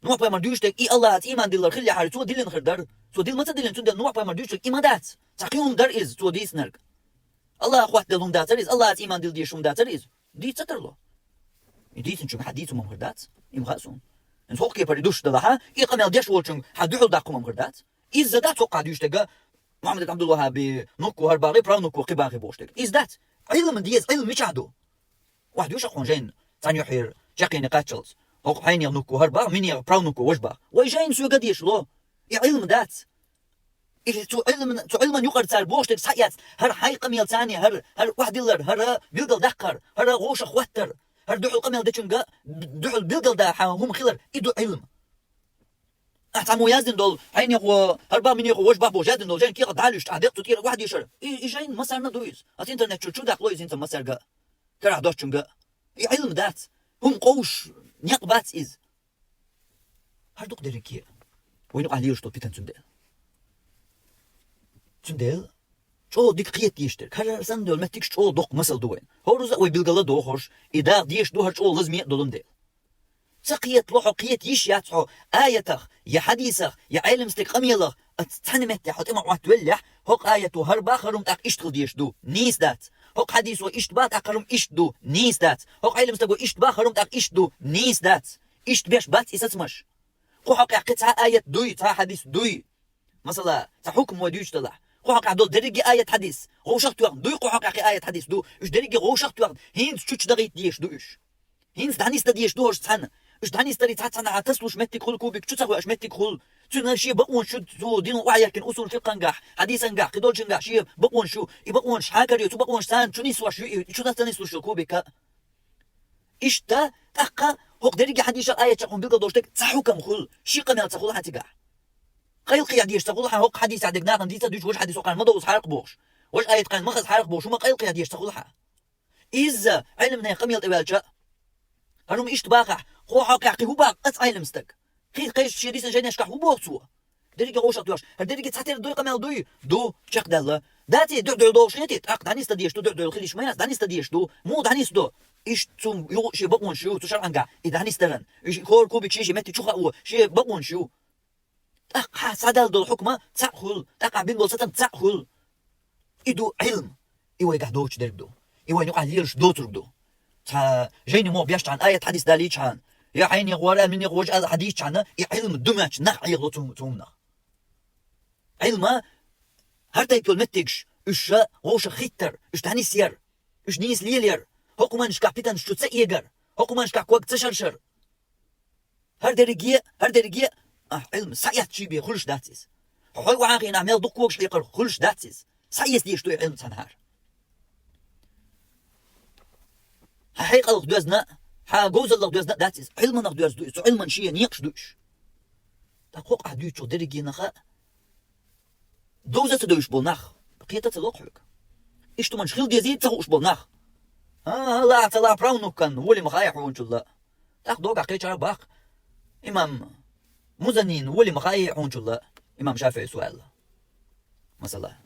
Нухь-пайхамар дуьйцуш дерг и Аллахьаца ийман диллар хиллехьара, цо диллина хир дара. Цо дилла ма ца диллина, цундела Нухь-пайхамар дуьйцуш дерг и ма дац. Цхьа кхин хӀума дара иза, цо дийцинарг. Аллахьах хӀоттаделла хӀума дацара иза, Аллахьаца ийман дилла дезаш хӀума дацара иза. Дийца ца тарло. И дийцинчуьнга хьан дийца хӀума хир дац, и ма хаьа суна. ХӀинца хӀокху кепара и дуьш далахьа, и къамел деш волчуьнга хьан дуьхьал даккха хӀума хир дац. Иза дац хӀокхахь дуьйцуш дерг, Мухьаммад ибн Ӏабдул-ВаххӀаби нух ву хӀара бахий, прав нух ву кхин бахий бохуш дерг. Иза дац. Ӏилма деза, Ӏилма мичахь ду? Охьадоьшу хьуна жайна, цхьана юьхьера чаккхене кхаччалц. Оха хьайнех нух ву хӀара бах, минех правнух ву важа бах. Вай жайна соьга дешало. И Ӏилма дац. И цу Ӏилман, цу Ӏилман юкъара цар бохуш дерг схьаэц. ХӀара хьай къамел царна, хӀара, хӀара охьадиллар, хӀара билгал даккхар, хӀара гӀовшах хӀоттар, хӀара дуьхьал къамел дечунга дуьхьал билгал да хьан хӀума хилар, и ду Ӏилма. Ахь цхьаммо яздина долу, хьайнех ву, хӀара бах, минех ву, важа бах бохуш яздина долу, жайна кехат дӀалуьйш, ахь декъа цу тӀера охьадешар. И, и жайна масарна ду иза. Аса интернет чу, чу даккхало иза хӀинца масарга. Карахь доцучунга. И Ӏилма дац. ХӀума къовсуш некъ бац иза. ХӀара дукха дерриге. Вайна юкъахь лелаш долу питана цундела. Цундела чӀогӀа дика кхета дезаш дерг. ХӀара санна долу меттигаш чӀогӀа доккха масал ду вайна. ХӀорза а вай билгала дохуш, и дагӀа дезаш ду хӀара чӀогӀа лазаме а долун дела. Ца кхетало хьо, кхета йиш яц хьо аятах, я хьадисах, я Ӏелам стеган къамелах, аса цхьана метте хьо тӀе ма Ӏоттавеллехь, хӀокху аято хӀара бах, хӀара хӀума тӀаккха иштта хила дезаш ду, нийса дац. ХӀокху хьадисо иштта бах, тӀаккха хӀара хӀума иштта ду, нийса дац. ХӀокху Ӏелам стаго иштта бах, хӀара хӀума тӀаккха иштта ду, нийса дац. Иштта беш бац и сацамаш. Кху хьокъехь кхин цхьа аят дуй, цхьа хьадис дуй. Масала, цхьа хьукм вай дуьйцуш делахь. Кху хьокъехь долу дерриге аят хьадис. ГӀовшах тоьхна дуй, кху хьокъехь кхин аят хьадис ду. Уьш дерриге гӀовшах тоьхна, хӀинца чучу дахийта дезаш ду уьш. ХӀинца дӀанисдан дезаш ду хӀорш цхьаьна. Уьш дӀанисдарий цхьа цхьанхьа таслуш меттиг хуьлу кубик, чу ца хоьуш меттиг хуьлу. Цуьнан шен бакъонаш ю, цу динан охьаеркина усул фикъхангахь, хьадисангахь, кхидолчунгахь шен бакъонаш ю. И бакъонаш хьакар ю, цу бакъонаш царна чу нислуш ю, и чу ца нислуш йолу кубика. Иштта, тӀаккха, хӀокху дерриге хьадисах, аятах хьуна билгал долуш дерг цхьа хьукам хуьлу, ши къамел ца хуьлу хьан цигахь. Къайлакхехь дезаш ца хуьлу хьан хӀокху хьадисехь дерг нахана дийца дуьйцуш, важа хьадис хӀокхарна ма довза хьаракх бохуш. Важа аят кхарна ма хаза хьаракх бохуш, хӀума къайлакхехь дезаш ца хуьлу хьан. Изза, Ӏелам нехан къамел тӀе ваьлча, хӀара хӀума иштта бахахь, кху хьокъехь кхин хӀун бах аса Ӏелам стаг? Кхин кхечу шен дисина жайнашкахь хӀун боху цо? Дерриге гӀовшах доьхуш. ХӀара дерриге цхьатерра дуй къамел дуй? Ду, чекхдаьлла. Даций, дуьхьа-дуьхьа дохуш хетий? ТӀаккха дӀанисдан дезаш ду, дуьхьа-дуьхьа хила йиш ма яц, дӀанисдан дезаш ду. Муха дӀанисдо? Иштта цу юкъа шен бакъонаш ю, цу шарӀангахь и дӀанисдаран. Уьш хӀора кубик шен-шен метте чу хао, шен бакъонаш ю. ТӀаккха хьан схьадала долу хьукма цхьаъ хуьлу, тӀаккха бина болу сацам цхьаъ хуьлу. И ду Ӏилма. И вайгахь доцуш дерг ду. И вайна юкъахь лелаш доцург ду. Цхьа жайни мохь беш чхьана, аят хьадис далийчхьана, я хьайнех вара, минех важа ала хьадийчхьана, и Ӏилма ду моьттуш нах Ӏехало цу, цу хӀуманах. Ӏилма хӀара тайпа йолу меттигаш, уьш ша гӀовшах хӀиттар, уьш дӀанисъяр, уьш нийса лелаяр, хӀокху хӀуманашкахь питанаш чу ца эгар, хӀокху хӀуманашкахь ког ца шаршар. ХӀара дерриге, хӀара дерриге, ахь Ӏилма схьаэцчий бен хуьлуш дац иза. Хьо хьой охьахиъна мел дукха когаш хьекхар хуьлуш дац иза. Схьаэца дезаш ду и Ӏилма цхьанхьара. Хьан хьекъалах доьзна, хьан говзаллах доьзна а дац иза. Ӏилманах доьзна ду иза, цу Ӏилман шен некъаш ду уьш. ТӀаккха хӀокху ахь дуьйцучух дерригенах а довза ца девзаш болу нах, кхета ца ло хьоьга. Иштта хӀуманаш хила дезий ца хууш болу нах. ХӀан, лахь ца лахь, правнукан волий ма хаий хьуначул а. ТӀаккха догахь кхечара баккха, имам Музаннин волий ма хаий хьуначул а, имам ШафиӀис ву аьлла. Масала.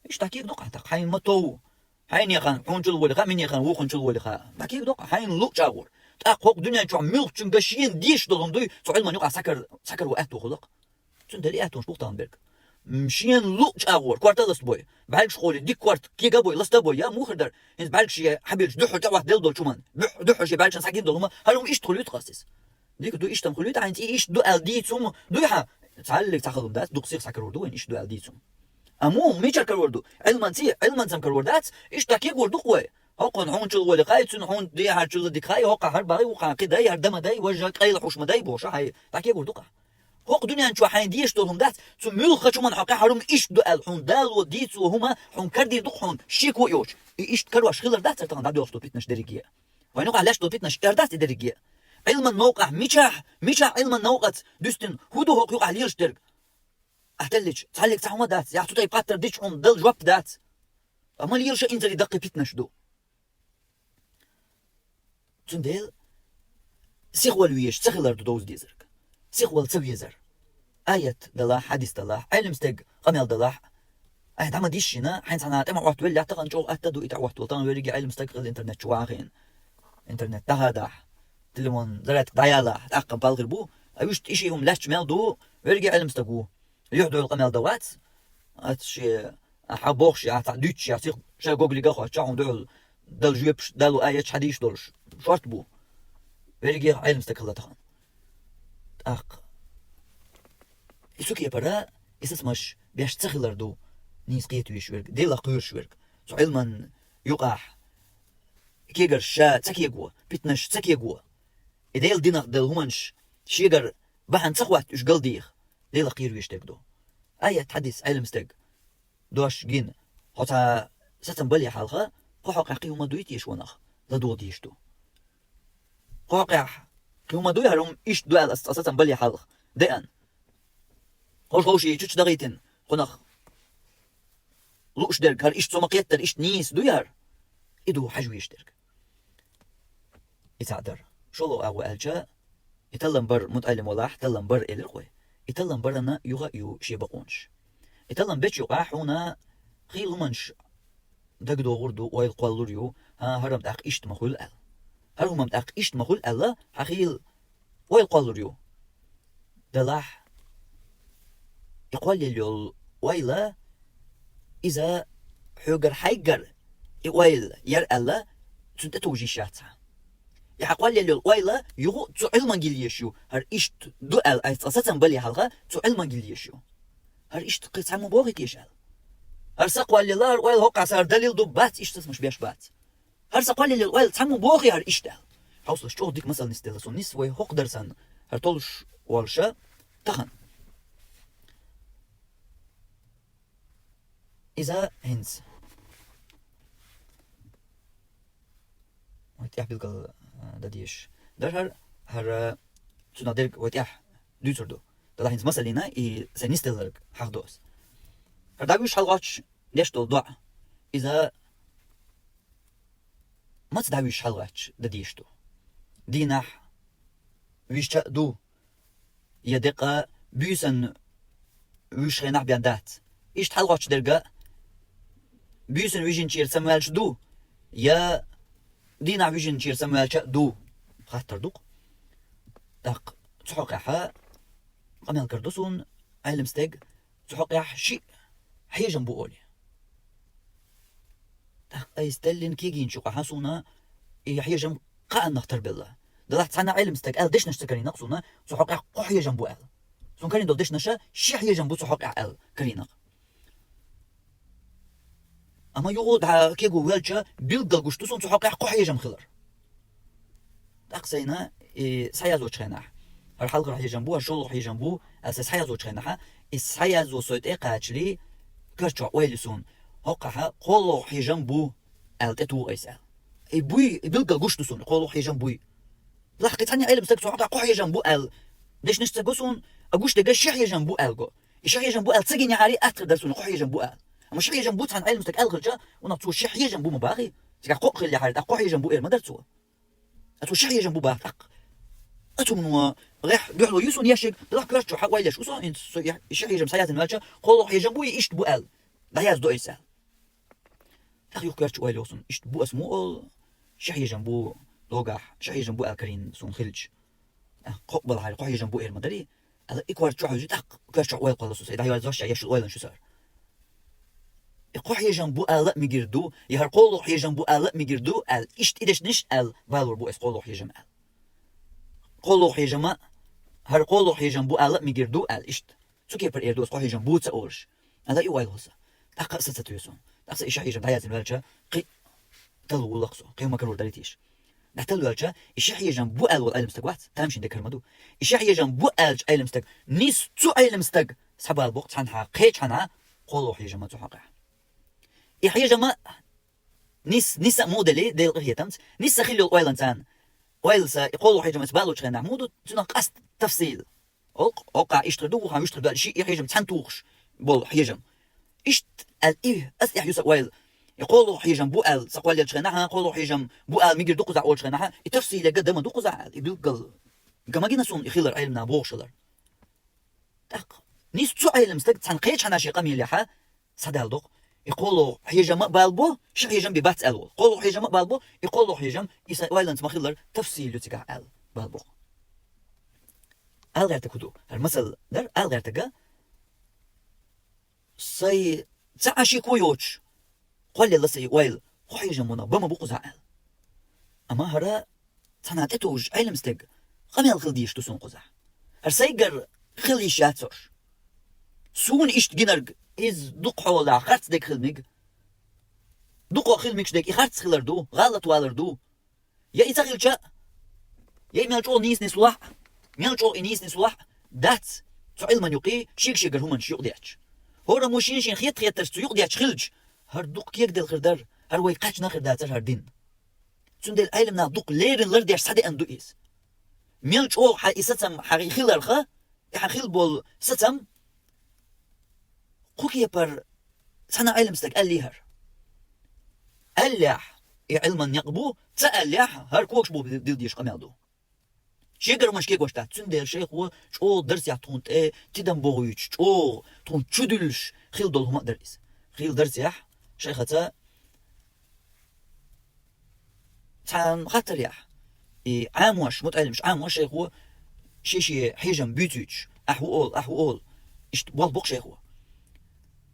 Иштта кег ду-кх ахь тӀаккха, хьайна ма тов. Хьайнехан хьуначул волий ха, минехан вукхунчул волий ха. ДӀакег ду-кх, хьайна луъучу агӀор. ТӀаккха хӀокху дуьнен чохь муьлххачуьнга шена дезаш долу хӀума дуй, цу Ӏилман юкъахь сакар-, сакаро аьтту хуьлу-кх. Цундела и аьттонаш бух тахана берг. М, шена луъучу агӀор, корта ластабой, бӀаьргаш кхоли, дика корта кега а бой, ласта а бой, я мухар дара, хӀинца бӀаьргаш шен хьабилча дуьххьара тӀе Ӏоттаделла долчу хӀуманна, дуьххьара шен бӀаьргашна схьагина долу хӀума, хӀара хӀума иштта хуьлуьйту-кх аса иза. Дика ду, иштта-м хуьлуьйту хьайна, цӀий иштта ду аьлла дийца хӀума дуй хьан? Цхьаллиг цхьа хала хӀума дац, дукха сиха схьакарор ду вайна, иштта ду аьлла дийца хӀума. Амма хӀума мичара карор ду? Ӏилманций, Ӏилманца-м карор дац, иштта кегор ду-кх вай. ХӀокхунна хьуначул волий хай, цуьнан хьуна дехьарчул дика хай, хӀокхахь хӀара багӀий, вукхахь кхин дай, хӀара дан ма дай, важа кӀайла хьуш ма дай бохуш, хьай, дӀакегор ду-кх ахь. ХӀокху дуьнен чохь хьайна дезаш долу хӀума дац, цу муьлххачу хӀуманна хьо кхаьхьар хӀума иштта ду аьлла, хьуна дало дийцо хӀума хьуна карадийр ду-кх хьуна, шеко а йоцуш. И иштта карош хилар дац хӀара тахана дӀадоьлхуш долу питанаш дерриге. Вайна юкъахь лаьтташ долу питанаш эр дац и дерриге. Ӏилман новкъахь мичахь, мичахь Ӏилман новкъаца дуьстина хӀун ду хӀокху юкъахь лелаш дерг? Ахь деллича, цхьаллиг цхьа хӀума дац, я цу тайпа хаттар дича хьуна дала жоп дац. Амма лелаш а инзаре даккхий питанаш ду. Цундела сихвала везаш ца хилар ду довза дезарг. Сихвала ца везар. Аят далахь, хьадис далахь, Ӏелам стеган къамел далахь, ахь дӀа ма дийшина, хьайна цхьанхьа тӀе ма Ӏоттавеллехь, тахана чӀогӀа атта ду и тӀе Ӏоттавала, тахана верриге Ӏелам стаг хила интернет чу вахийна. Интернет дӀахадахь, телефон зарядка дӀаялахь, тӀаккха палхир бу, а вуьшта и ши хӀума лаьтташ мел ду, верриге Ӏелам стаг ву. Юьхь-дуьхьал къамел дан вац, аса шен, ахьа бохуш, ахьа цхьаъ дуьйцуш, я сих ша гоглига а хоттуш, хьуна дуьхьал дала жоьпаш, дало аяташ, хьадисаш долуш, шорта бу. Верриге Ӏелам стаг хилла тахана. ТӀаккха и цу кепара, и сацамаш беш ца хилар ду, нийса кхета везаш верг, Делах кхоьруш верг. Цу Ӏилман юкъахь кегарш ша ца кего, питанаш ца кего. И Делан динах делла хӀуманаш шегара бахьана ца хетта уьш галдеха, Делах кхера везаш дерг ду. Аят, хьадис, Ӏелам стаг дош гина, хьо цхьа сацам бале хьалха, кхо хьокъехь кхин хӀума дуй теша ванах, ладогӀа дезаш ду. Кхо хьокъехь кхин хӀума дуй, хӀара хӀума иштта ду аьлла, ас цкъа сацам бале хьалха деана. Ховш-ховш чучу дахийтина, кхунах лууш дерг, хӀара иштта со ма кхеттара, иштта нийса дуй хӀара? И ду хьажа везаш дерг. И цхьаъ дар. ШолгӀа агӀо аьлча, и таллам бар, мутаӀаллим валахь, таллам бар элира-кх вай. И таллам барана юха а ю шен бакъонаш. И таллам беча юкъахь хьуна хийла хӀуманаш дагадогӀур ду, ойла кхоллалур ю, хӀан, хӀара-м тӀаккха иштта ма хуьлу аьлла. ХӀара хӀума-м тӀаккха иштта ма хуьлу аьлла, хьан хийла ойла кхоллалур ю. Делахь, и кхоллаелла йолу ойла, иза хьоьгара хьайгара и ойла яра аьлла, цунна тӀетовжа йиш яц хьан. И хьан кхоллаелла йолу ойла юха а цу Ӏилманга йилла езаш ю, хӀара иштта ду аьлла, ас цкъа сацам бале хьалха, цу Ӏилманга йилла езаш ю. ХӀара иштта кхин цхьамма бохий теша аьлла. ХӀара са кхоллаелла, хӀара ойла хӀокхахь са, хӀара далил ду, бац, иштта сацамаш беш бац. ХӀара са кхоллаелла ойла цхьамма бохий хӀара иштта аьлла. Хьовсалаш, чӀогӀа дика масал нисделла суна, нисса вай хӀокху дарсан, хӀара толуш волуша тахана. Иза хӀинца вай тӀехь билгал, а, дан дезаш дара хӀара, хӀара цунах дерг вай тӀехь дуьйцур ду. Делахь хӀинца масална и сайн нисделларг хьахдо ас. ХӀара дӀавуьйш хьалагӀоттуш деш долу доӀа, иза маца дӀавуьйш хьалагӀоттуш дан дезаш ду? Дийнахь вижча а ду, я декъа буьйсанна вуьйш хенахь бен дац? Иштта хьалагӀоттуш дерг а буьйсанна вижинчуьра самаваьлча ду, я дийнахь вижинчуьра самаваьлча а ду? Хаттар ду-кх. ТӀаккха цу хьокъехь къамел карадо суна, Ӏелам стаг цу хьокъехь шиъ хьежам бу олий. ТӀаккха айса деллина кегийначу юкъахь суна и хьежам кхааннах тарбелла. Делахь цхьана Ӏелам стаг аьлла дешнаш ца карийна-кх суна, цу хьокъехь кхо хьежам бу аьлла. Суна карийна долу дешнаша ши хьежам бу цу хьокъехь аьлла карийна-кх. Амма юха дӀа кего ваьлча, билггал гуш ду суна цу хьокъехь кхо хьежам хилар. ТӀаккха сайна и схьаяздечу хенахь, хӀара хьалхара хьежам бу, хӀара шолгӀа хьежам бу аьлла, сайн схьаяздечу хенахь, и схьаязъян со тӀе а кхачале, коьрта чохь ойла ю суна, хӀокхахь кхоалгӀа хьежам бу аьлла тӀетуху айса аьлла. И буй, и билггал гуш ду суна, кхоалгӀа хьежам буй. Лахкхи цхьана Ӏелам стаг цу хьокъехь кхо хьежам бу аьлла дешнаш ца го суна, а гуш дерг а ши хьежам бу аьлла го. И ши хьежам бу аьлла ца гинехьара, аттагӀа дара суна кхо хьежам бу аьлла. Амма ши хьежам бу цхьана Ӏелам стаг аьлла хилча, вунах цо ши хьежам бу ма бахий. Цигахь кхоъ хилла яхьара, тӀаккха кхо хьежам бу эр ма дара цо. А цо ши хьежам бу баха тӀаккха. А цу муно гӀехь дуьхьало ю суна ешшиг, делахь коьрта чу хьан ойла еш ву со, хӀинца со и ши хьежам схьаяздина ваьлча, кхоалгӀа хьежам бу, и иштта бу аьлла дӀаяздо айса аьлла. ТӀаккха юха коьрта чу ойла йо суна, иштта бу ас ма олу, ши хьежам бу, догахь ши хьежам бу аьлла карийна суна хилча. Кхоъ балахьара кхо хьежам бу эр ма дарий. Ала и коьрта чу хьуьжу, тӀаккха коьрта чохь ойла кхоллало суна, сайн дӀайоьзна йолу шайн ешшал ойланаш ю сан. И кхо хьежам бу ала а мегар ду, я хӀара кхоалгӀа хьежам бу ала а мегар ду аьлла, иштта и дешнаш аьлла балор бу ас кхоалгӀа хьежам аьлла. КхоалгӀа хьежам а, хӀара кхоалгӀа хьежам бу ала а мегар ду аьлла, иштта. Цу кепара эр ду ас кхо хьежам бу ца олуш. Ала и ойла хӀуса. ТӀаккха а са ца туьйсу. ТӀаккха сан и ши хьежам дӀаяздина ваьлча, кхин талла вуллакх со, кхин ма карор дарий теша. ДӀаталла ваьлча, и ши хьежам бу аьлла волу Ӏелам стаг вац, тамашийна декхар ма ду. И ши хьежам бу аьллачу Ӏелам стаг, нисса цу Ӏелам стаг схьабала боккху цхьанхьа, кхечхьана кхоалгӀа хьежам а цу хьокъехь. И хьежам а нисса, нисса а муха делий, Делан къинхетамца, нисса хилла йолу ойланца, ойла сан, и кхоалгӀа хьежам ас балочу хенахь муха ду, цунах къаста тафсил. Окх, оккхахь иштта хир ду, вухахь вуьшта хир ду аьлла, ши и хьежам цхьаьна тухуш болу хьежам. Иштта аьлла и, ас тӀехь ю сан ойла. И кхоалгӀа хьежам бу аьлла, сан кхоллаелчу хенахь, кхоалгӀа хьежам бу аьлла мегар ду кхузахь олучу хенахь, и тафсиле ган дан ма ду кхузахь аьлла, и билггал ган ма гина суна и хилар, Ӏелам наха бохуш хилар. ТӀаккха нисса цу Ӏелам стаг цхьана кхечхьана шен къамелехь схьадала доккху. И кхоалгӀа хьежам а бала бо, ши хьежам бен бац аьлла волу. КхоалгӀа хьежам а бала бо, и кхоалгӀа хьежам, и сан ойланца ма хилар, тафсил ю цигахь аьлла бала боккху. Ала гӀертаг хӀун ду? ХӀара масал дара, ала гӀертага, сайн цхьа а шеко йоцуш кхоллаелла сан и ойла, кхо хьежам мунах бан ма бу кхузахь аьлла. Амма хӀара цхьанхьа тӀетовжуш Ӏелам стаг къамел хила дезаш ду суна кхузахь. ХӀара сайгара хила йиш яц хӀорш. Суна иштта гинарг, иза дукха хьолахь харц дерг хила мега. Дукха хила мегаш дерг и харц хилар ду, гӀалат валар ду. Я и ца хилча, Е мел чӀогӀа нийса нислохь, мел чӀогӀа и нийса нислохь дац цу Ӏилман юкъе шега-шегара хӀуманаш юкъадетташ. ХӀораммо шен-шен хетта-хеттарш цу юкъадетташ хилча, хӀара дукха кегаделла хир дара, хӀара вай кхаьчна хир дацара хӀара дин. Цундела Ӏилманах дукха леррина лардеш схьадеана ду иза. Мел чӀогӀа хьа и сацам хьа хиларха, и хьа хила болу сацам кху кепара цхьана Ӏилма стага аьллехьара. Аьллехь, и Ӏилман некъ бу, ца аьллехь, хӀара когаш бу дилдеш къамел ду. Шегара хӀуманаш кегош дац, цундела шайхо чӀогӀа дарсехь тхуна тӀе тидам бохуьйтуш, чӀогӀа тхуна чудуьллуш хила долу хӀума а дара иза. Хийла дарсехь шайхаца цхьана хаттарехь, и Ӏамош, мутаӀалимаш Ӏамош шайхо шен-шен хьежам буьйцуьйтуш, ахь ву олу, ахь ву олу, иштта болх бокху шайхо.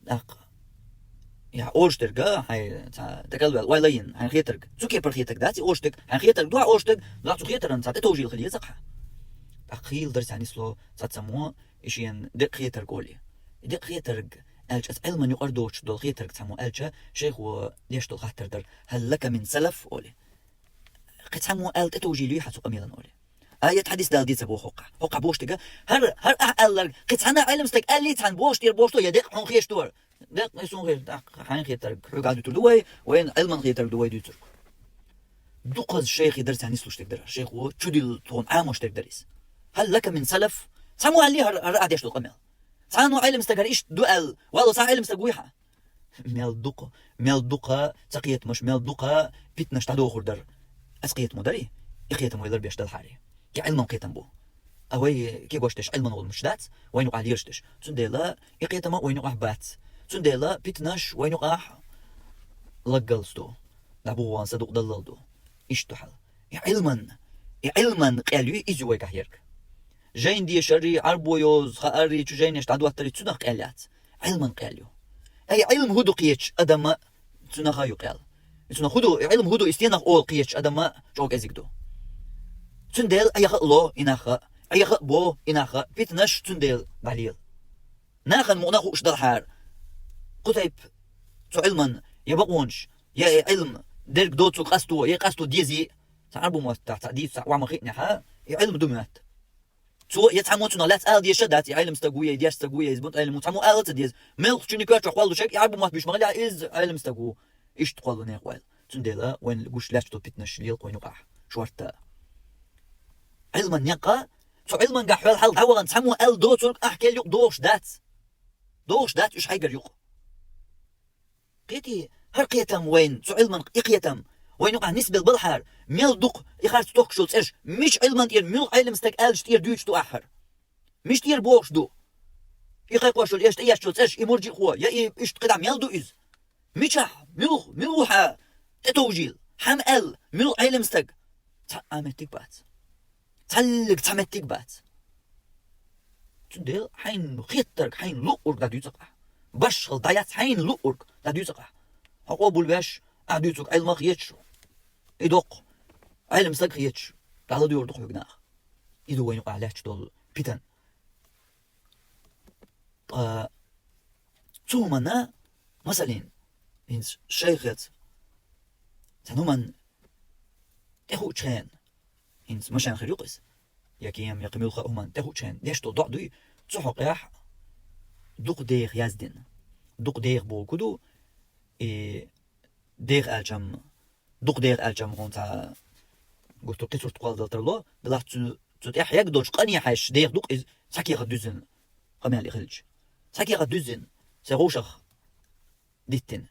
ТӀаккха, я олуш дерг, хьайн цхьа декъал ваьлла, ойла йина, хьайн хетарг. Цу кепара хетарг дац и олуш дерг, хьайн хетарг ду хьан олуш дерг, нагахь цу хетаран цхьа тӀетовжийла хила еза-кх хьан. ТӀаккха хийла дарсехь нисло цхьацаммо, и шена декъа хетарг олий. И декъа хетарг аьлча, аса Ӏилман юкъара доцуш долу хетарг цхьаммо аьлча, шайхо деш долу хаттар дара: «Хьал лака мин салаф?» олий. Кхин цхьаммо аьлла тӀетовжийла юй хьан цу къамелан олий. Аят хьадис дала дийца боху хӀокхахь. ХӀокхахь бохуш дерг, хӀара, хӀара ахь аьлларг кхин цхьана Ӏилма стаг аьллий цхьана бохуш тӀера бохуш ду, я декъа хьуна хеш ду хӀара. Декъа и суна хеш, тӀаккха хьайн хетарг хьоьга а дуьтур ду вай, вайна Ӏилман хетарг ду вай дуьйцург. Дукхаза шайхи дарсехь нислуш дерг дара. Шайхо чудилла тхуна Ӏамош дерг дара иза. «Хьал лака мин салаф?» Цхьаммо аьллий хӀара, хӀара ахь деш долу къамел? Цхьана Ӏилма стаг хӀара иштта ду аьлла, валлахӀи, цхьа Ӏилма стаг вуй хьан? Мел дукха, мел дукха ца кхетамаш, мел дукха питанаш дӀадохур дара. Аса кхетамо дарий? И кхетам вай ларбеш далахьарий? И Ӏилман кхетам бу. А вай кегош деш Ӏилман гӀуллакхаш дац, вайна юкъахь лелаш деш. Цундела и кхетам а вайна юкъахь бац. Цундела питанаш вайна юкъахь лаггалц ду. ДӀабугӀу ван садукъ даллал ду. Иштта ду хьал. И Ӏилман, и Ӏилман къел юй иза ю вайгахь ерг. Жайна дешари, Ӏарбо йоза хаарри, чу жайнаш дӀадоттари цунах къел яц. Ӏилман къел ю. Ай, Ӏилма хӀу ду кхеташ адам а цунах а ю къел. И цунах хӀу ду, и Ӏилма хӀу ду, и стенах олу кхеташ адам а чӀогӀа кӀезиг ду. Цундела Ӏеха а ло и нах а, Ӏеха а бо и нах а, питанаш цундела дӀалела. Нахана мукъана хууш далахьара, кху тайпа цу Ӏилман я бакъонаш, я и Ӏилма дерг доцург къасто, я къасто дезий, цхьа Ӏарбу маттахь цхьа дийца, цхьа охьа ма хиънехьа, и Ӏилма ду моьтту. Цо я цхьаммо цунах лаьцна ала дезаш а дац, и Ӏилма стаг ву, я и деш стаг ву, я иза бунт Ӏилма ву, цхьаммо ала а ца деза. Мелхо чуьнан коьртачохь кхоллуш ерг, и Ӏарбу мотт буьйш ма хилла, иза Ӏилма стаг ву. Иштта кхоллу нехан ойла. Цундела вайна гуш лаьтташ долу питанаш лела кхойна юкъахь шортта. Ӏилман некъа, цу Ӏилмангахь хьол хьал дӀавахана цхьаммо аьлла доцург ахь кел юкъа дохуш дац. Дохуш дац уьш хьайгара юкъа. Кхетий, хӀара кхетам вайна, цу Ӏилман и кхетам, вайна юкъахь нисбелла балахьара, мел дукха и харц тохкаш йолу цӀераш, мича Ӏилман тӀера, муьлха Ӏилма стаг аьллачу тӀера дуьйцуш ду ахь хӀара? Мича тӀера бохуш ду? И кхайкхош йолу, эшта тӀеэцчу цӀераш, и мурджи а хо, я и иштта кхидӀа мел ду иза? Мичахь? Муьлха, муьлха ву хьан тӀетовжийла? Хьан аьлла? Муьлха Ӏилма стаг? Цхьа а меттиг бац. Цхьаллиг цхьа меттиг бац. Цундела хьайна хеттарг, хьайна луъург дӀадуьйцу-кх ахь. Башхал дӀаяц, хьайна луъург дӀадуьйцу-кх ахь. Хьо къобалвеш, ахь дуьйцург Ӏилма хеташ, и доккха Ӏилма стаг хеташ, дӀаладуьйр ду-кх хьоьга наха. И ду вайна юкъахь лаьтташ долу питан. Ткъа цу хӀуманна, масалин, хӀинца шайхаца цхьана хӀуманна тӀехуучу хенна, хӀинца машен хир ю-кх иза, я кема, я кхин муьлхха а хӀуманна тӀехуучу хенна деш долу доӀа дуй, цу хьокъехь дукха деха яздина. Дукха деха бохург хӀун ду, и деха аьлчам, дукха деха аьлчам хьуна цхьа гуттар а кхин сурт кхолладала тарло, делахь цу, цу тӀехь ягга долчу къане хьаьжча деха ду-кх иза, цхьа кехат дуьззина къамел и хилча. Цхьа кехат дуьззина, сайн вовшах диттина.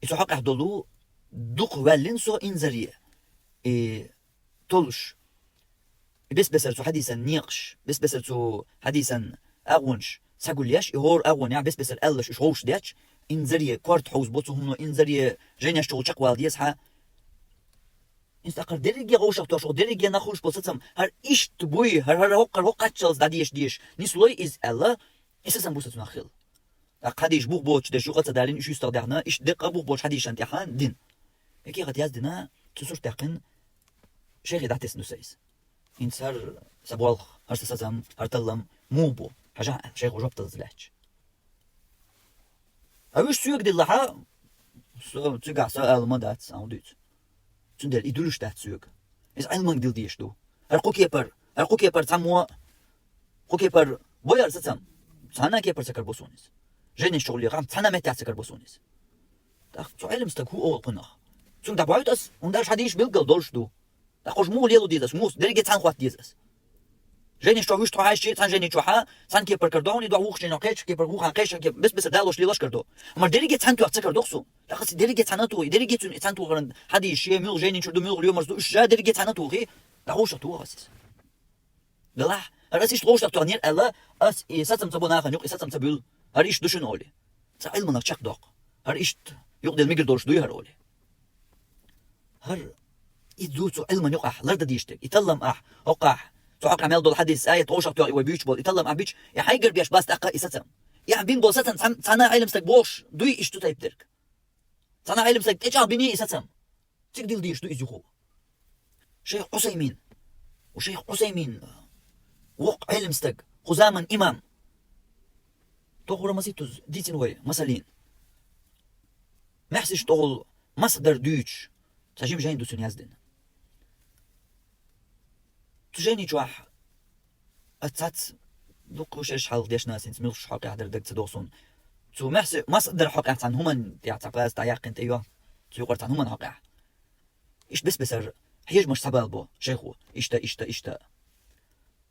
И цу хьокъехь долу дукха ваьллина со инзаре, и толлуш. И бес-бесара цу хьадисан некъаш, бес-бесара цу хьадисан агӀонаш схьагулъеш, и хӀора агӀонехь бес-бесара аьллаш уьш вовшах детташ, инзаре корта хьовзабо цу хӀумано, инзаре жайнеш чухула чекхвала деза хьан. Иза тӀаккха дерриге вовшах тосуш, дерриге нах хуьлуш болу сацам, хӀара иштта буй, хӀара, хӀара хӀокхара хӀокху кхаччалц дӀадеша дезаш нислой иза аьлла, и сацам бу сан цунах хилла. ТӀаккха хьадийша бух боцуш дерш юкъа ца далийна, уьш юьстах даьхна, иштта деккъа бух боцуш хьадийшан тӀехь дина. И кехат яздина, цу сурт даьккхина, шайхе дӀатесна ду сан иза. ХӀинца хӀара сан болх, хӀара сан сацам, хӀара таллам муха бу, хьажахьа аьлла, шайхо жоп даллалц лаьтташ. Ткъа уьш соьга диллахьа, со, цигахь сан ала ма дац, сан хӀун дуьйцу. Цундела и дуьлуш дац соьга. Иза Ӏилманга дилла дезаш ду. ХӀара кху кепара, хӀара кху кепара цхьаммо, кху кепара бо яра сацам. Цхьанна кепара ца карабо суна иза. Жайнаш чу гӀулле гӀам цхьанна меттехь ца карабо суна иза. ТӀаккха цу Ӏилма стаг хӀун олу кхунах? Цунна дӀабоьду ас, хӀунда аьлча хьадийш билггал долуш ду. ТӀаккха хӀуш муха лело деза ас, муха дерриге цхьаьна хӀотта деза ас? Жайнаш чохь вуьш тхо хьаьжчи, цхьана жайни чохьа, цхьана кепара карадо хьуна, и дохьа вукху жайно кхечу кепара, вукхана кхечу кепара, бес-бесара далош лелош карадо. Амма дерриге цхьаьна тоьхна ца карадо суна. ТӀаккха аса дерриге цхьаьна туху, и дерриге цуьнан и цхьаьна тухаран хьадийш ше, муьлха жайни чуьра ду, муьлха лоьмарза ду, уьш жа дерриге цхьаьна тухий, дӀахушах туху ас иза. Делахь, хӀара ас иштта ловшах тоьхнера аьлла, ас и сацам ца бо нахана юкъа, и сацам ца буьллу, хӀара иштта ду шуна олий. Цхьа Ӏилманах чекхдоккху. ХӀара иштта юкъаделла мегар долуш дуй хӀара олий. ХӀара и ду цу Ӏилман юкъахь лардан дийшнарг, и таллам ахь, хӀокхахь, цу хьокъехь мел долу хьадис, аят гӀошах тоьхна и вай буьйцуш болу, и таллам ахь бича, и хьайгара беш бац тӀаккха и сацам. И ахь бина болу сацам цхьана, цхьана Ӏилма стаг бохуш дуй иштта цу тайпа дерг. Цхьана Ӏилма стаг тӀечӀагӀбиний и сацам. Цига дилла дийш ду иза юху. Шайх Ӏусаймин. Ва шайх Ӏусаймин, воккха Ӏилма стаг, кху заман имам. Тохура маситтуз дийцина вай, масалин. Маьхсиш тӀехула масхдар дуьйцуш, цхьа жима жайна ду цуьнан яздина. Цу жайни чохь ас цац дуккха шераш хьалха дешна, синца муьлхачу хьокъехь дара дага ца догӀу суна. Цу маьхси-, масхдар хьокъехь цхьана хӀуманна тӀехь цхьа паза дӀаяьккхина тӀе йо, цу юкъара цхьана хӀуманна хьокъехь. Иштта бес-бесара хьежамаш схьабалабо шайхо, иштта, иштта, иштта.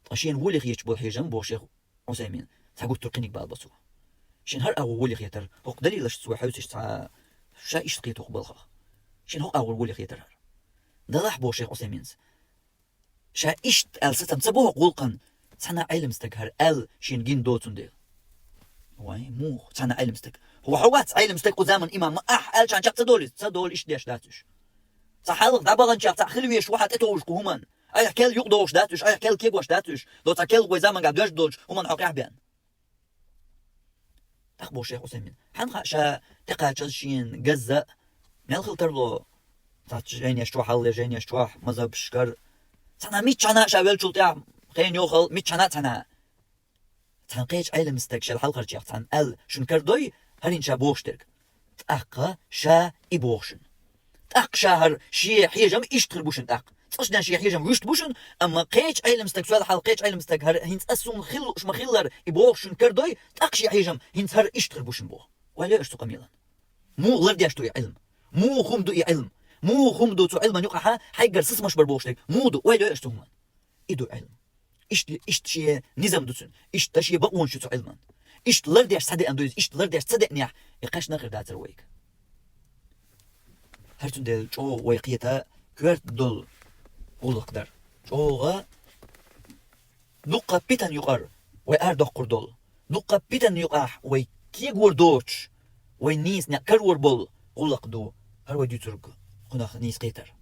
Ткъа шена воле хеташ болу хьежам бо шайх Ӏусаймин, цхьа гуттар кхиниг балабо цо. Шена хӀара агӀо воле хетара, хӀокху далилашца вай хьаьвсича цхьа ша иштта кхетарх балхах. Шена хӀокху агӀор воле хетара хӀара. Делахь бо шайх Ӏусайминца. Ша иштта аьлла сацам ца бо хӀокху гӀуллакхана, цхьана Ӏилма стаг хӀара аьлла шена гина доцун дела. Вай, муха, цхьана Ӏилма стаг. ХӀун хьо вац Ӏилма стаг кху заман имам, ма ахь аьллачарна чекх ца долу иза, ца долу иштта деш дац уьш. Цхьа хьалха дӀабаханчех цхьаъ хила веш ву хьан тӀетовжуш кху хӀуманна. Айхьа кел юкъадогӀуш дац уьш, айхьа кел кегош дац уьш, до цхьа кел вай заманга доьжна долчу хӀуманна хьо къехь бен. ТӀаккха боху шайх Ӏусаймин, хьан хаьа ша тӀекхачаза шена газза а, мел хила тарло, цхьацца жайнеш чохь, хьалхале жайнеш чохь, мазхӀабашкара, цхьана миччахьана а ша веллачул тӀаьхьа, хен йохал, миччахьана а цхьана. Цхьана кхечу Ӏелам стаг шел хьалхарчех цхьана аьлла, шуна карадой, хӀара хӀинца ша бохуш дерг. ТӀаккха ша и боху шуна. ТӀаккха ша хӀара шен хьежам иштта хир бу шуна тӀаккха. Цкъа шен хьежам вуьшта бу шуна, амма кхечу Ӏелам стаг, сол хьалха кхечу Ӏелам стаг хӀара хӀинца ас суна хилла лууш ма-хиллара и боху шуна карадой, тӀаккха шен хьежам хӀинца хӀара иштта хир бу шуна боху. Ойла йо аша цу къамелан. Муха лардеш ду и Ӏилма? Муха хӀума ду и Ӏилма? Муха хӀума ду цу Ӏилман юкъахьа хьайгара сацамаш бар бохуш дерг? Муха ду? Ойла йо аша цу хӀуман. И ду Ӏилма. Иштта, иштта шен низам ду цуьнан. Иштта шен бакъонаш ю цу Ӏилман. Иштта лардеш ца деана ду иза, иштта лардеш ца деанехь, и кхаьчна а хир дацара вайга. ХӀара цундела чӀогӀа вай кхета коьрта долу гӀуллакх дара. ЧӀогӀа дуккха питан юкъара вай арадоккхур долу. Дуккха питан юкъахь вай кегор доцуш, вай нийса некъ карор болу гӀуллакх ду хӀара вай дуьйцург кхунах нийса кхетар.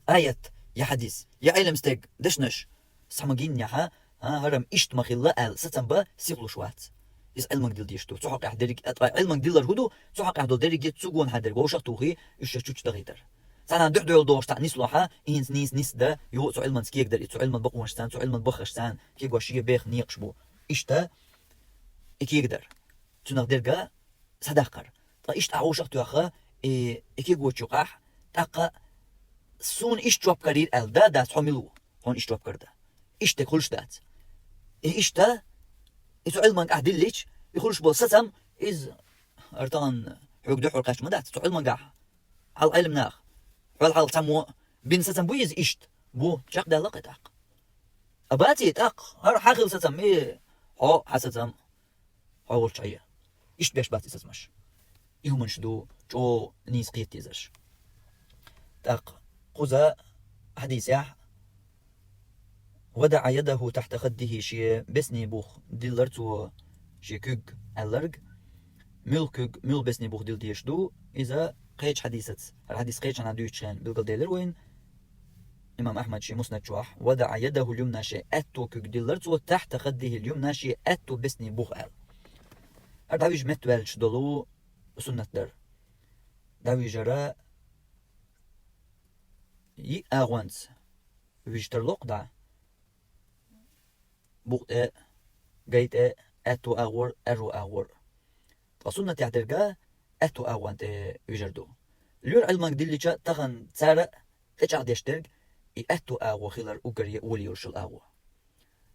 Аят, я хьадис, я Ӏелам стеган дешнаш схьа ма-гиннехьа, а, хӀара-м иштта ма-хилла аьлла, сацам бан сихлуш вац. Иза Ӏилманга дилла дийш ду. Цу хьокъехь дерриг а, ткъа Ӏилманга диллар хӀун ду? Цу хьокъехь долу дерриге а цу гонахьа дерг вовшах а тухий, уьш шаьш чучча дахийтар. Цхьана дуьхьа-дуьхьал догӀуш цхьаъ нислохьа, и хӀинца нийса нисдан ю, цу Ӏилманца кегадара, и цу Ӏилман бакъонашца, цу Ӏилман баххашца, кегош шен беха некъаш бу. Иштта и кегадара. Цунах дерг а схьадаккхар. Ткъа иштта ахь вовшах а тоьхна, и, и кегочу юкъахь, тӀаккха суна иштта жоп карийра аьлла, да, дац, хьо мила ву? Хьуна иштта жоп карда. Иштта дерг хуьлуш дац. И иштта, и цу Ӏилманга ахь диллича, и хуьлуш болу сацам, иза, хӀара тахана хьоьга дуьхьал кхаьчна ма дац, цу Ӏилманга ахь. Хьал Ӏилманах. Хьол хьалха цхьаммо бина сацам буй иза иштта? Бу, чекхдаьлла кхин тӀаккха. А баций тӀаккха, хӀара хьан хилла сацам, и, хьо, хьан сацам. Хьо волчу хье. Иштта беш бац и сацамаш. И хӀуманаш ду чӀогӀа нийса кхета дезарш. ТӀаккха кхуза хьадисехь: «وضع يده تحت خده», шен бесне бух диллар цо, шен куьг аьлларг. Муьлха куьг, муьлха бесне бух дилла дезаш ду, иза кхечу хьадисаца, хӀара хьадис кхечанхьа дуьйцучу хенахь билгалделира вайна. Имам Ахьмад шен Муснад чохь: «وضع يده اليمنى», шен аьтту куьг диллар цо, «تحت خده اليمنى», шен аьтту бесне бух аьлла. ХӀара дӀавижа меттаваьллачу долу суннат дара. ДӀавижара йиъ агӀонца вижа тарло-кх дӀа. Букъа тӀе, гай тӀе, аьтту агӀор, аьрру агӀор. Ткъа суннатехь дерг а аьтту агӀон тӀе вижар ду. Лоьра Ӏилманга диллича тахан цара тӀечӀагӀдеш дерг и аьтту агӀо хилар уггаре а воле йолуш йолу агӀо.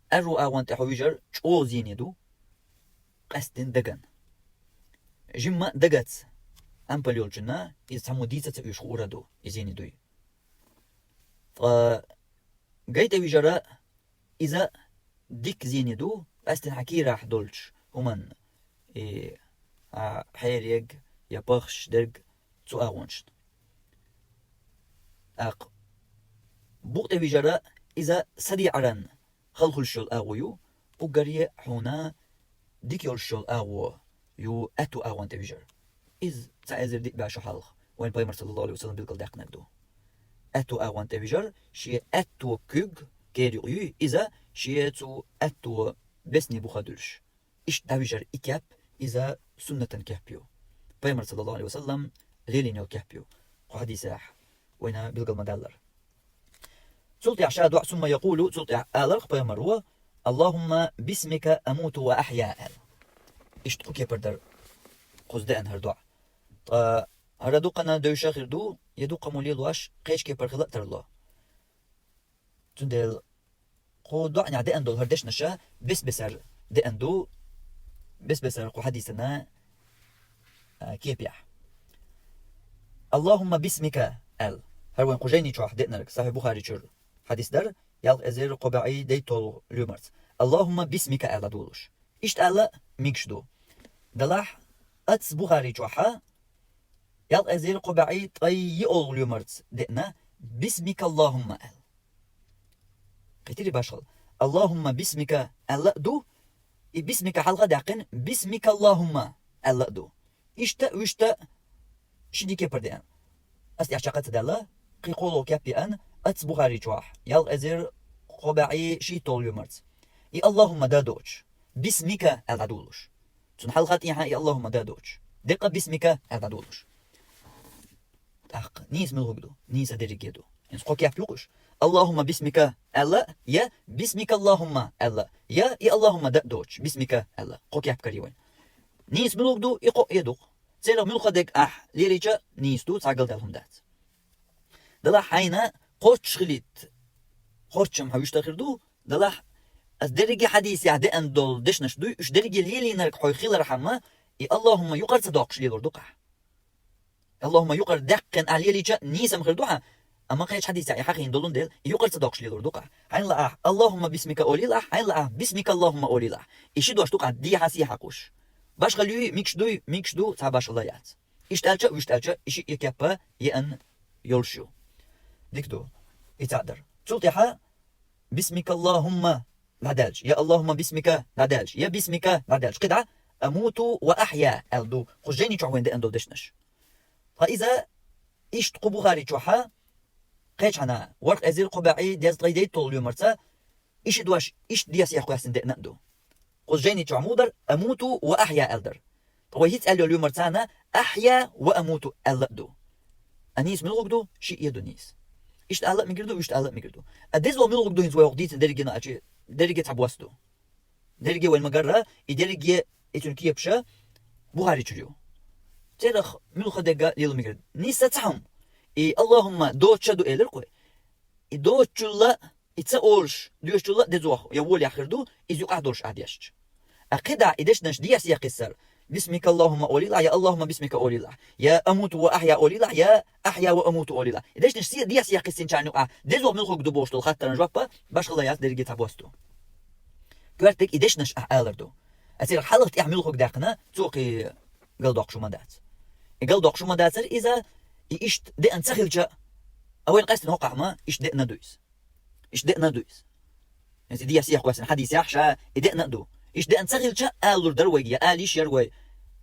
Аьрру агӀон тӀе хьо вижар чӀогӀа зене ду, къаьсттина даган. Жимма а дагаца, ампал йолчунна иза цхьаммо дийца а ца оьшу хуур а ду, и зене дуй. Ткъа гай тӀе вижара иза дика зене ду, къаьсттина хьан кийрахь долчу хӀуманна, и, а, хьериг я пахча дерг цу агӀонашна. ТӀаккха букъа тӀе вижара иза садеӀаран хала хуьлуш йолу агӀо ю, уггаре а хьуна дика йолуш йолу агӀо ю аьтту агӀон тӀе вижар. Иза цхьа эзар диъ бӀе шо хьалха вайн пайхамар, саллаллаху Ӏалайхи ва саллам, билгалдаьккхинарг ду. Аьтту агӀон тӀе вижар, шен аьтту куьг кӀера юкъа юй, иза шен цу аьтту бесне буха дуьллуш. Иштта дӀавижар и кеп, иза суннатан кеп ю. Пайхамар, саллаллаху Ӏалайхи ва саллам, лелийна йолу кеп ю. Кху хьадисехь вайна билгал ма-даллара. Цул тӀаьхьа ша доӀа, сумма якъулу, цул тӀаьхьа аларх пайхамаро: «Аллахумма бисмика амуту ва ахья», – аьлла. Иштта кху кепара дара кхуза деана хӀара доӀа. Ткъа хӀара дуккхана девзаш а хир ду, я дуккха мо лелош, кхечу кепара хила а тарло. Цундела кху доӀанехь деана долу хӀара дешнаш бес-бесара деана ду, бес-бесара кху хьадисана, а, кепехь. «Аллахумма бисмика», – аьлла. ХӀара вайн кху жайни чохь деанарг, Сахьихь Бухари чуьра хьадис дара, ялх эзар кхо бӀе дейтталгӀа лоьмарца. «Аллахумма бисмика», – аьлла дӀадолуш. Иштта аьлла мегаш ду. Делахь, оцу Бухари чохьа, ялх эзар кхо бӀе ткъе йиъалгӀа лоьмарца деана: «Бисмикаллахумма», – аьлла. Кхетирий башхалла? «Аллахумма бисмика», – аьлла а ду, и «бисмика» хьалха а даьккхина, «Бисмикаллахумма», – аьлла а ду. Иштта а, вуьшта а ши-диъ кепара деана. Ас тӀехь чекх а ца даьлла, кхин кхоалгӀа кеп еана оцу Бухари чохь, ялх эзар кхо бӀе шийтталгӀа лоьмарца. И «Аллахумма» дан доцуш, «Бисмика» аьлла дӀадолуш. Цунна хьалха а, тӀехьа а и «Аллахумма» дан доцуш. Деккъа «Бисмика» аьлла дӀадолуш. ТӀаккха нийса муьлхарг ду? Нийса дерриге ду. ХӀинца кхо кеп ю-кх уьш. «Аллахумма бисмика» аьлла, я «Бисмикаллахумма» аьлла, я и «Аллахумма» дан доцуш, «Бисмика» аьлла. Кхо кеп карий вайн. Нийса муьлхарг ду, и кхоъ я ду-кх. Церан муьлхха дерг ахь лелийча а нийса ду, цхьа галдаьлла хӀума дац. Делахь хьайна кхоччуш хилийта, кхоччам хьан вуьшта хир ду, делахь ас дерриге хьадисехь деана долу дешнаш дуй, уьш дерриге лелийнарг хьой хилархьама, и «Аллахумма» юкъара ца доккхуш лелор ду-кх ахь. «Аллахумма» юкъара даьккхина ахь лелийча а нийса-м хир ду хьан, амма кхечу хьадисехь и хьахийна долун дела, и юкъара ца доккхуш лелор ду-кх ахь. Хьайна лаахь «Аллахумма бисмика» олийла ахь, хьайна лаахь «Бисмикаллахумма» олийла ахь. И ши дош ду-кх ахь дехьа-сехьа кхуьссуш. Башхалла юй, мегаш дуй, мегаш ду, цхьа башхалла яц. Иштта аьлча а, вуьшта аьлча а, и шиъ я кеп а еана йолуш ю. Дика ду. И цхьаъ дара. Цул тӀаьхьа «Бисмикаллахумма» дӀадаьлча, я «Аллахумма бисмика» дӀадаьлча, я «Бисмика» дӀадаьлча, кхидӀа «Амуту ва ахья» аьлла ду кху жайни чохь вайн деана долу дешнаш. Ткъа иза иштта кху Бухари чохьа, кхечхьана, ворхӀ эзар кхо бӀе дезткъе дейтталгӀа лоьмарца, и ши дош иштта дехьа-сехьа кхоьссина деана а ду. Кху жайни чохь муха дара, «Амуту ва ахья» аьлла дара. Ткъа вай хӀинца аьлла йолу лоьмарца а «Ахья ва амуту» аьлла а ду. А нийса муьлхарг ду? Шиъ а ду нийса. Иштта ала а мегар ду, вуьшта ала а мегар ду. А дезо муьлхарг ду хӀинца вай хӀокху дийцина дерриге а, дерриге цхьа бос ду. Дерриге вайн ма-гарра, и дерриге и цуьнан кепаш Бухари чуьра ю. Церах муьлхха дерг а лела мегар. Нийса цхьа хӀума. И «Аллахумма» доцуш а ду элира-кх вай. И доцучул а, и ца олуш доьшучул а дезох я волехь хир ду, иза юкъахь долуш ахь дешча. А кхидӀа и дешнаш дехьа-сехьа кхиссар, «Бисмикаллахумма» олийла ахь, я «Аллахумма бисмика» олийла ахь, я «Амуту ва ахья» олийла ахь, я «Ахья ва амуту» олийла ахь. И дешнаш се дехьа-сехьа кхиссинчарна юкъахь дезо муьлхарг ду бохуш долу хаттарна жоп а башхалла яц, дерриге цхьа бос ду. Коьртиг и дешнаш ахь алар ду. А церан хьалха тӀехь муьлхарг даьккхина, цо кхин галдоккхуш хӀума дац. И галдоккхуш хӀума дацара иза, и иштта деана ца хилча а, а вайна къаьстина хӀокхахь ма иштта деана ду иза. Иштта деана ду иза. Иза дехьа-сехьа кхоьссина хьадисехь ша и деана а ду. Иштта деана ца хилча а, алалур дара вайга, я ала йиш яра вай,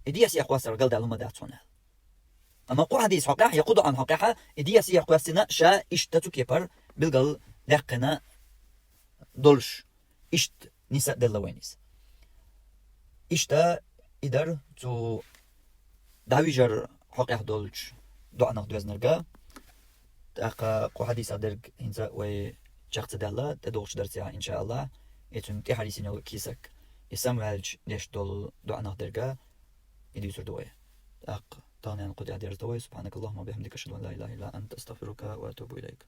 и дехьа-сехьа кхоссар галдаьлла хӀума дац хьуна аьлла. Амма кху хьадис хьокъехь, я кху доӀан хьокъехь, и дехьа-сехьа кхоьссина ша иштта цу кепара билгал даьккхина долуш, иштта нийса а делла вайна иза. Иштта и дара цу дӀавижар хьокъехь долчу доӀанах доьзнарг а. ТӀаккха кху хьадисах дерг хӀинца вай чекх ца даьлла, тӀедогӀучу дарсехь, иншааллахӀ, и цуьнан тӀаьхьарийсина йолу кийсак, и самаваьлча деш долу доӀанах дерг а, и дуьйцур ду вай. ТӀаккха Тахана къудъя дерз давай. سبحانك اللهم وبحمدك، أشهد أن لا إله إلا أنت، أستغفرك وأتوب إليك.